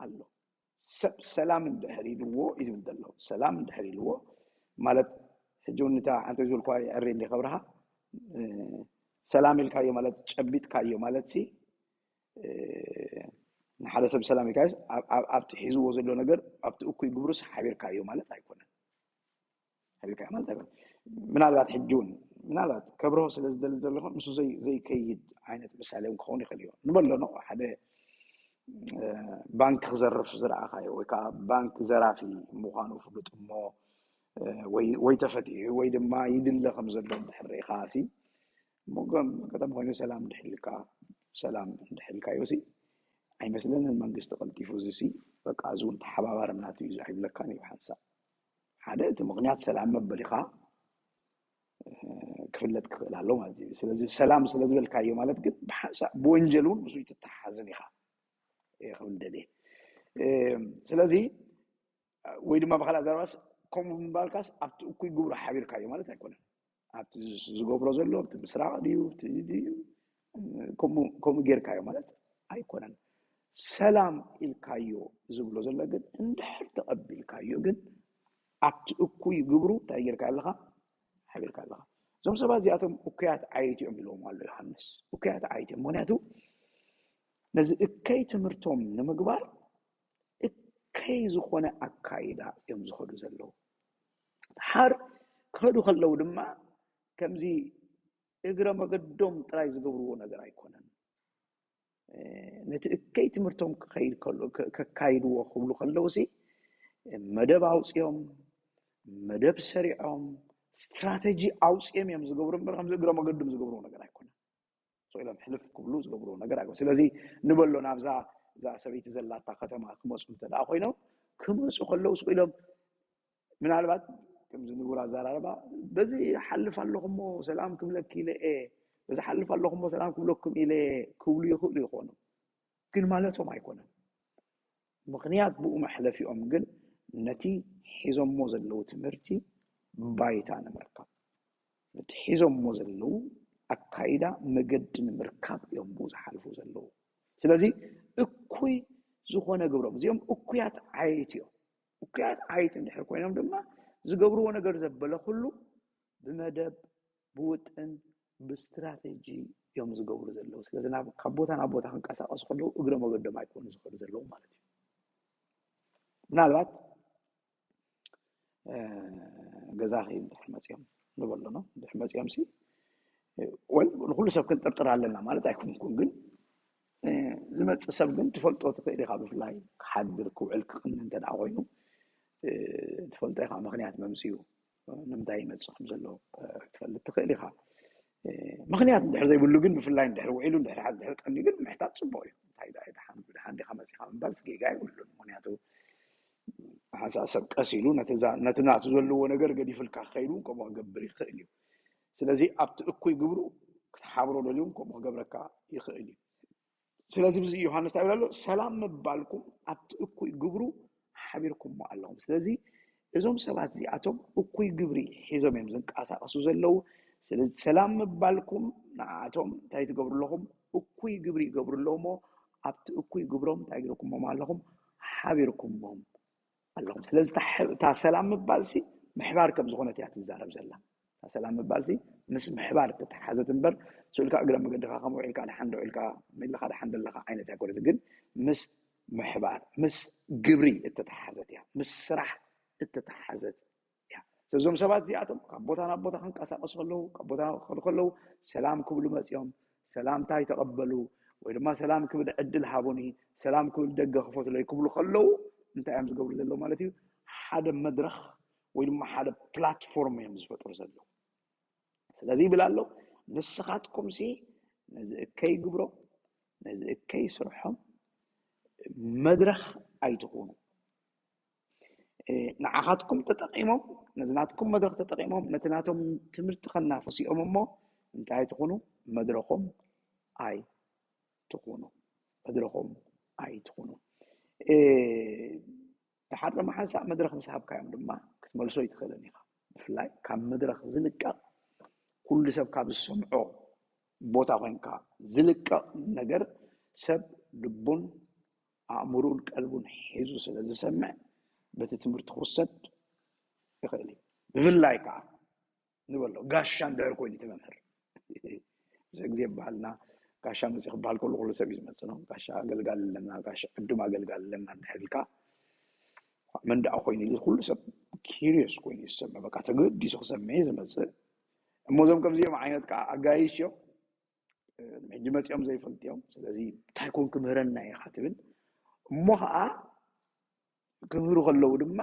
ኣሎ። ሰብ ሰላም እንድሕር ኢልዎ እዩ ዝብል ዘሎ። ሰላም እንድሕር ኢልዎ ማለት ሕጂ እውን እታ ሓንቲ ዝበልኳ ዕሪ እንዲ ከብርሃ ሰላም ኢልካዮ ማለት ጨቢጥካዮ ማለት ሲ ንሓደ ሰብ ሰላም ኢልካዮ ኣብቲ ሒዝዎ ዘሎ ነገር ኣብቲ እኩይ ግብሩስ ሓቢርካዮ ማለት ኣይኮነን። ሓቢርካዮ ማለት ኣይኮነን። ምናልባት ሕጂ እውን ምናልባት ከብርሆ ስለ ዝደሊ ዘሎ ይኾን ምስ ዘይከይድ ዓይነት ምሳሌ እውን ክኸውን ይኽእል እዩ። ንበሎ ነው ሓደ ባንክ ክዘርፍ ዝረኣኻዮ ወይ ከዓ ባንክ ዘራፊ ምዃኑ ፍሉጥ እሞ ወይ ተፈቲሑ ወይ ድማ ይድለ ከም ዘሎ እንድሕር ርኢኻ ሲ፣ እሞ ከም ኣጋጣሚ ኮይኑ ሰላም እንድሕልካ፣ ሰላም እንድሕልካዮ ሲ፣ ኣይመስለንን መንግስቲ ቀልጢፉ እዚ ሲ፣ በቃ እዚ እውን ተሓባባሪ ናቱ እዩ ኣይብለካን እዩ ሓንሳብ። ሓደ እቲ ምኽንያት ሰላም መበሊኻ ክፍለጥ ክኽእል ኣሎ ማለት እዩ። ስለዚ ሰላም ስለ ዝበልካዮ ማለት ግን ብሓንሳብ ብወንጀል እውን ምስኡ ኣይትተሓሓዝን ኢኻ ክብል ደልየ። ስለዚ ወይ ድማ ብካልእ ኣዘራርባስ ከምኡ ምባልካስ ኣብቲ እኩይ ግብሩ ሓቢርካዮ ማለት ኣይኮነን። ኣብቲ ዝገብሮ ዘሎ ኣብቲ ምስራቕ ድዩ ድዩ ከምኡ ጌርካዮ ማለት ኣይኮነን። ሰላም ኢልካዮ ዝብሎ ዘሎ ግን እንድሕር ተቐቢልካዮ ግን ኣብቲ እኩይ ግብሩ እንታይ ጌርካ ኣለኻ? ሓቢርካ ኣለኻ። እዞም ሰባት እዚኣቶም እኩያት ዓየይቲ እዮም ኢልዎም ኣሎ ዮሃንስ። እኩያት ዓየይቲ እዮም። ምክንያቱ ነዚ እከይ ትምህርቶም ንምግባር እከይ ዝኾነ ኣካይዳ እዮም ዝኸዱ ዘለዉ። ድሓር ክኸዱ ከለዉ ድማ ከምዚ እግረ መገዶም ጥራይ ዝገብርዎ ነገር ኣይኮነን። ነቲ እከይ ትምህርቶም ክኸይድ ከሎ ከካይድዎ ክብሉ ከለዉ ሲ መደብ ኣውፅኦም፣ መደብ ሰሪዖም፣ ስትራተጂ ኣውፅኦም እዮም ዝገብሩ እምበር ከምዚ እግረ መገዶም ዝገብርዎ ነገር ኣይኮነን። ስቕ ኢሎም ሕልፍ ክብሉ ዝገብርዎ ነገር ኣይኮነን። ስለዚ ንበሎ ናብዛ እዛ ሰበይቲ ዘላታ ከተማ ክመፁ እንተ ደኣ ኮይኖም ክመፁ ከለዉ ስቕ ኢሎም ምናልባት ከምዚ ንቡር ኣዘራርባ በዚ ሓልፍ ኣለኹ እሞ ሰላም ክብለኪ ኢለ እየ፣ በዚ ሓልፍ ኣለኹ እሞ ሰላም ክብለኩም ኢለ እየ ክብሉ ይኽእሉ ይኾኑ። ግን ማለቶም ኣይኮነን። ምኽንያት ብኡ መሕለፊኦም ግን ነቲ ሒዞሞ ዘለዉ ትምህርቲ ባይታ ንምርካብ፣ ነቲ ሒዞሞ ዘለዉ ኣካይዳ መገዲ ንምርካብ እዮም ብኡ ዝሓልፉ ዘለዉ። ስለዚ እኩይ ዝኾነ ግብሮም፣ እዚኦም እኩያት ዓየይቲ እዮም። እኩያት ዓየይቲ እንድሕር ኮይኖም ድማ ዝገብርዎ ነገር ዘበለ ኩሉ ብመደብ፣ ብውጥን፣ ብስትራተጂ እዮም ዝገብሩ ዘለዉ። ስለዚ ካብ ቦታ ናብ ቦታ ክንቀሳቀሱ ከለዉ እግረ መገዶም ኣይኮኑ ዝኸዱ ዘለዉ ማለት እዩ። ምናልባት ገዛኺ እንድሕር መፂኦም ንበሎ ነው እንድሕር መፂኦም ሲ ወል ንኩሉ ሰብ ክንጥርጥር ኣለና ማለት ኣይኮንኩን፣ ግን ዝመፅእ ሰብ ግን ትፈልጦ ትኽእል ኢኻ። ብፍላይ ክሓድር ክውዕል ክቕኒ እንተ ደኣ ኮይኑ ትፈልጦ ኢኻ ምኽንያት መምፅኡ ንምንታይ ይመፅእ ከም ዘሎ ክትፈልጥ ትኽእል ኢኻ። ምኽንያት እንድሕር ዘይብሉ ግን ብፍላይ እንድሕር ውዒሉ እንድሕር ሓ- እንድሕር ቀንዩ ግን ምሕታት ፅቡቅ እዩ። እንታይ ደኣ ድሓን ብድሓን ዲኻ መፂኻ ምባል ጌጋ የብሉን። ምክንያቱ ሓንሳእ ሰብ ቀስ ኢሉ ነቲ ዛ- ነቲ ናቱ ዘለዎ ነገር ገዲፍልካ ክኸይድ እውን ከምኡ ክገብር ይኽእል እዩ። ስለዚ ኣብቲ እኩይ ግብሩ ክትሓብሮ ደልዩ እውን ከምኡ ክገብረካ ይኽእል እዩ። ስለዚ ብዚ ዮሃንስ እንታይ ይብል ኣሎ? ሰላም ምባልኩም ኣብቲ እኩይ ግብሩ ሓቢርኩሞ ኣለኹም። ስለዚ እዞም ሰባት እዚኣቶም እኩይ ግብሪ ሒዞም እዮም ዝንቀሳቀሱ ዘለዉ። ስለዚ ሰላም ምባልኩም ንዓኣቶም እንታይ ትገብሩ ኣለኹም? እኩይ ግብሪ ይገብሩ ኣለዉ እሞ ኣብቲ እኩይ ግብሮም እንታይ ገይርኩሞም ኣለኹም? ሓቢርኩሞም ኣለኹም። ስለዚ እታ ሕ- እታ ሰላም ምባልሲ ምሕባር ከም ዝኾነት እያ ትዛረብ ዘላ። እታ ሰላም ምባልሲ ምስ ምሕባር እተተሓዘት እምበር ስእልካ እግረ መገድኻ ከም ውዒልካ ደሓን ዶ ኢልካ መለኻ ደሓን ደለኻ ዓይነት ኣይኮነት፣ ግን ምስ ምሕባር ምስ ግብሪ እተተሓዘት እያ፣ ምስ ስራሕ እተተሓዘት እያ። ስለዞም ሰባት እዚኣቶም ካብ ቦታ ናብ ቦታ ክንቀሳቀሱ ከለዉ ካብ ቦታ ናብ ክኸዱ ከለዉ ሰላም ክብሉ መፅኦም ሰላምታ ይተቐበሉ ወይ ድማ ሰላም ክብል ዕድል ሃቡኒ፣ ሰላም ክብል ደገ ክፈትለይ ክብሉ ከለዉ እንታይ እዮም ዝገብሩ ዘለዉ ማለት እዩ? ሓደ መድረኽ ወይ ድማ ሓደ ፕላትፎርም እዮም ዝፈጥሩ ዘለዉ። ስለዚ ይብል ኣሎ ንስኻትኩም ሲ ነዚ እከይ ግብሮም ነዚ እከይ ስርሖም መድረኽ ኣይትኹኑ። ንዓኻትኩም ተጠቂሞም ነዚ ናትኩም መድረኽ ተጠቂሞም ነቲ ናቶም ትምህርቲ ከናፈሱ እዮም እሞ እንታይ ኣይትኹኑ መድረኾም ኣይትኹኑ መድረኾም ኣይትኹኑ። ድሓር ድማ ሓንሳእ መድረኽ ምስ ሃብካዮም ድማ ክትመልሶ ኣይትኽእልን ኢኻ። ብፍላይ ካብ መድረኽ ዝልቀቕ ኩሉ ሰብ ካብ ዝሰምዖ ቦታ ኮይንካ ዝልቀቕ ነገር ሰብ ልቡን ኣእምሩን ቀልቡን ሒዙ ስለ ዝሰምዕ በቲ ትምህርቲ ክውሰድ ይኽእል እዩ። ብፍላይ ከዓ ንበሎ ጋሻ እንድሕር ኮይኑ እቲ መምህር ብዙሕ ግዜ ይበሃልና ጋሻ መፅእ ክበሃል ከሎ ኩሉ ሰብ እዩ ዝመፅእ ነው። ጋሻ ኣገልጋሊ ኣለና፣ ጋሻ ዕዱም ኣገልጋሊ ኣለና እንድሕር ኢልካ መን ደኣ ኮይኑ ኢሉ ኩሉ ሰብ ኪሪዮስ ኮይኑ እዩ ዝሰምዕ። በቃ ተገዲሱ ክሰምዕ እዩ ዝመፅእ። እሞ እዞም ከምዚኦም ዓይነት ከዓ ኣጋይሽ እዮም። ሕጂ መፂኦም ዘይፈልጡ እዮም። ስለዚ እንታይ ኮን ክምህረና ኢኻ ትብል እሞ ከዓ ክምህሩ ከለዉ ድማ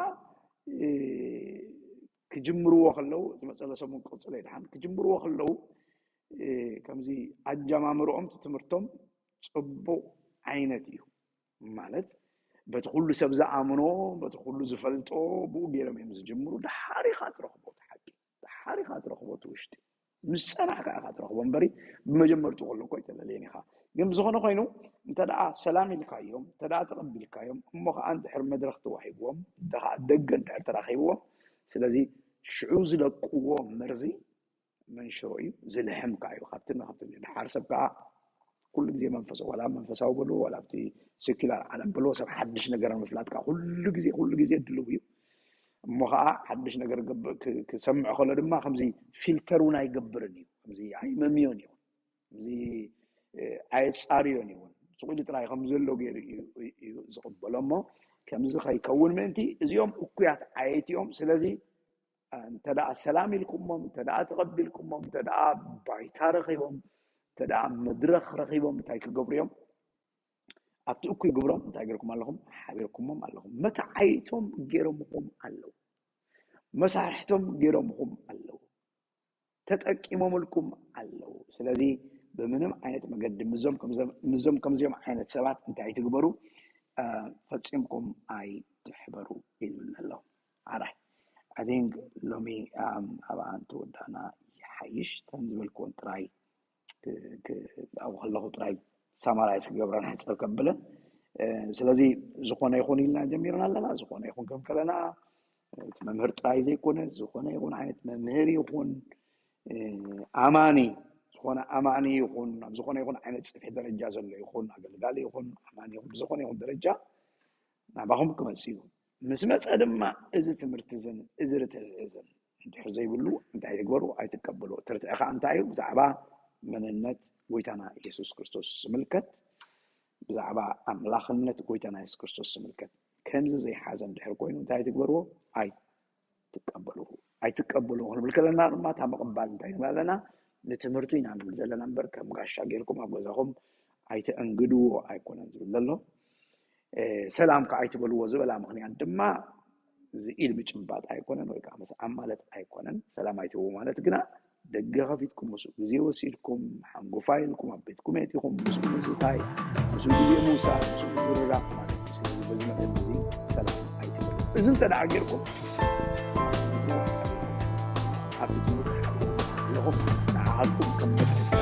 ክጅምርዎ ከለዉ፣ ዝመጸለ ሰሙን ክቕጽሎ እዩ ድሓን፣ ክጅምርዎ ከለዉ፣ እ፣ ከምዚ ኣጀማምርኦም፣ እቲ ትምህርቶም ጽቡቕ ዓይነት እዩ። ማለት፣ በቲ ኩሉ ሰብ ዝኣምኖ፣ በቲ ኩሉ ዝፈልጦ፣ ብኡ ገይሮም እዮም ዝጅምሩ። ድሓር ኢኻ ትረኽቦ እቲ ሓቂ፣ ድሓር ኢኻ ትረኽቦ እቲ ውሽጢ። ምስ ጸናሕካ ኢኻ ትረኽቦ እምበሪ፣ ብመጀመርትኡ ከሎ እኮ ኣይተለለየን ኢኻ። ግን ብዝኾነ ኮይኑ፣ እንተ ደኣ ሰላም ኢልካዮም፣ እንተ ደኣ ተቐቢልካዮም፣ እሞ ኸኣ እንድሕር መድረኽ ተዋሂብዎም፣ እንተ ኸኣ ደገ እንድሕር ተራኺብዎም፣ ስለዚ ሽዑ ዝለቅዎ መርዚ መንሽሮ እዩ፣ ዝልሕም ከኣ እዩ። ካብቲ ንካብቲ ድሓር ሰብ ከኣ ኩሉ ግዜ መንፈስ፣ ዋላ ኣብ መንፈሳዊ በልዎ፣ ዋላ ኣብቲ ሴኩላር ዓለም በልዎ፣ ሰብ ሓድሽ ነገር ንምፍላጥ ከኣ ኩሉ ግዜ፣ ኩሉ ግዜ ድልው እዩ። እሞ ኸኣ ሓድሽ ነገር ክገብር፣ ክ-፣ ክሰምዕ ከሎ ድማ ከምዚ ፊልተር እውን ኣይገብርን እዩ። ከምዚ ኣይመምዮን እዩ። ከምዚ፣ እ፣ ኣየጻርዮን እዩ እውን። ስቕ ኢሉ ጥራይ ከም ዘሎ ገይሩ እዩ፣ እዩ ዝቕበሎ። እሞ ከምዚ ከይከውን ምእንቲ እዚኦም እኩያት ዓየይቲ እዮም። ስለዚ፣ እ፣ እንተ ደኣ ሰላም ኢልኩሞም፣ እንተ ደኣ ተቐቢልኩሞም፣ እንተ ደኣ ባይታ ረኺቦም፣ እንተ ደኣ መድረኽ ረኺቦም እንታይ ክገብሩ እዮም? ኣብቲ እኩይ ግብሮም እንታይ ገይርኩም ኣለኹም? ሓቢርኩሞም ኣለኹም። መተዓይቶም ገይሮምኹም ኣለዉ። መሳርሕቶም ገይሮምኹም ኣለዉ። ተጠቂሞምልኩም ኣለዉ። ስለዚ ብምንም ዓይነት መገዲ ምዞም ከምዞም፣ ምዞም ከምዚኦም ዓይነት ሰባት እንታይ ኣይትግበሩ፣ እ፣ ፈጺምኩም ኣይትሕበሩ እዩ ዝብል ዘሎ። ኣራይ፣ I think ሎሚ፣ እም፣ ኣብኣ እንተወዳእና ይሓይሽ። ተን ዝበልክወን ጥራይ ክ-፣ ክ-፣ ኣብኡ ከለኹ ጥራይ ሳማራይዝ ክገብረን ሕጽር ከብለን። እ፣ ስለዚ ዝኾነ ይኹን ኢልና ጀሚርና ኣለና። ዝኾነ ይኹን ከም ከለና፣ እቲ መምህር ጥራይ ዘይኮነ፣ ዝኾነ ይኹን ዓይነት መምህር ይኹን፣ እ፣ ኣማኒ፣ ዝኾነ ኣማኒ ይኹን፣ ኣብ ዝኾነ ይኹን ዓይነት ጽፍሒ ደረጃ ዘሎ ይኹን፣ ኣገልጋሊ ይኹን፣ ኣማኒ ይኹን፣ ብዝኾነ ይኹን ደረጃ ናባኹም ክመጽእ እዩ። ምስ መጸ ድማ እዚ ትምህርቲ እዝን፣ እዚ ርትዒ እዝን እንድሕር ዘይብሉ እንታይ ትግበሩ? ኣይትቀበሉ። እቲ ርትዒ ከኣ እንታይ እዩ? ብዛዕባ መንነት ጎይታና የሱስ ክርስቶስ ዝምልከት፣ ብዛዕባ ኣምላኽነት ጎይታና የሱስ ክርስቶስ ዝምልከት ከምዚ ዘይሓዘ እንድሕር ኮይኑ እንታይ ትግበርዎ? ኣይትቀበልዎ። ኣይትቀበልዎ ክንብል ከለና ድማ እታ ምቕባል እንታይ ንብል ኣለና? ንትምህርቱ ኢና ንብል ዘለና እምበር ከም ጋሻ ጌርኩም ኣብ ገዛኹም ኣይተእንግድዎ ኣይኮነን ዝብል ዘሎ። እ፣ ሰላም ከኣ ኣይትበልዎ ዝበላ ምኽንያት ድማ እዚ ኢድ ምጭባጥ ኣይኮነን ወይ ከኣ ምስዓም ማለት ኣይኮነን። ሰላም ኣይትህቡ ማለት ግና ደገ ከፊትኩም ምስኡ ግዜ ወሲድኩም፣ ሓንጎፋይ ኢልኩም ኣብ ቤትኩም የእቲኹም፣ ምስኡ ምዝታይ፣ ምስኡ ግዜ ምውሳድ፣ ምስኡ ምዝርራብ ማለት እዩ። ስለዚ በዚ መገዲ እዚ ሰላም ኣይትበሉ። እዚ እንተ ደኣ ጌርኩም፣ ኣብቲ ትምህርቲ ሓቢርኩም ኣለኹም፣ ንዓኻትኩም ከም መድረኽ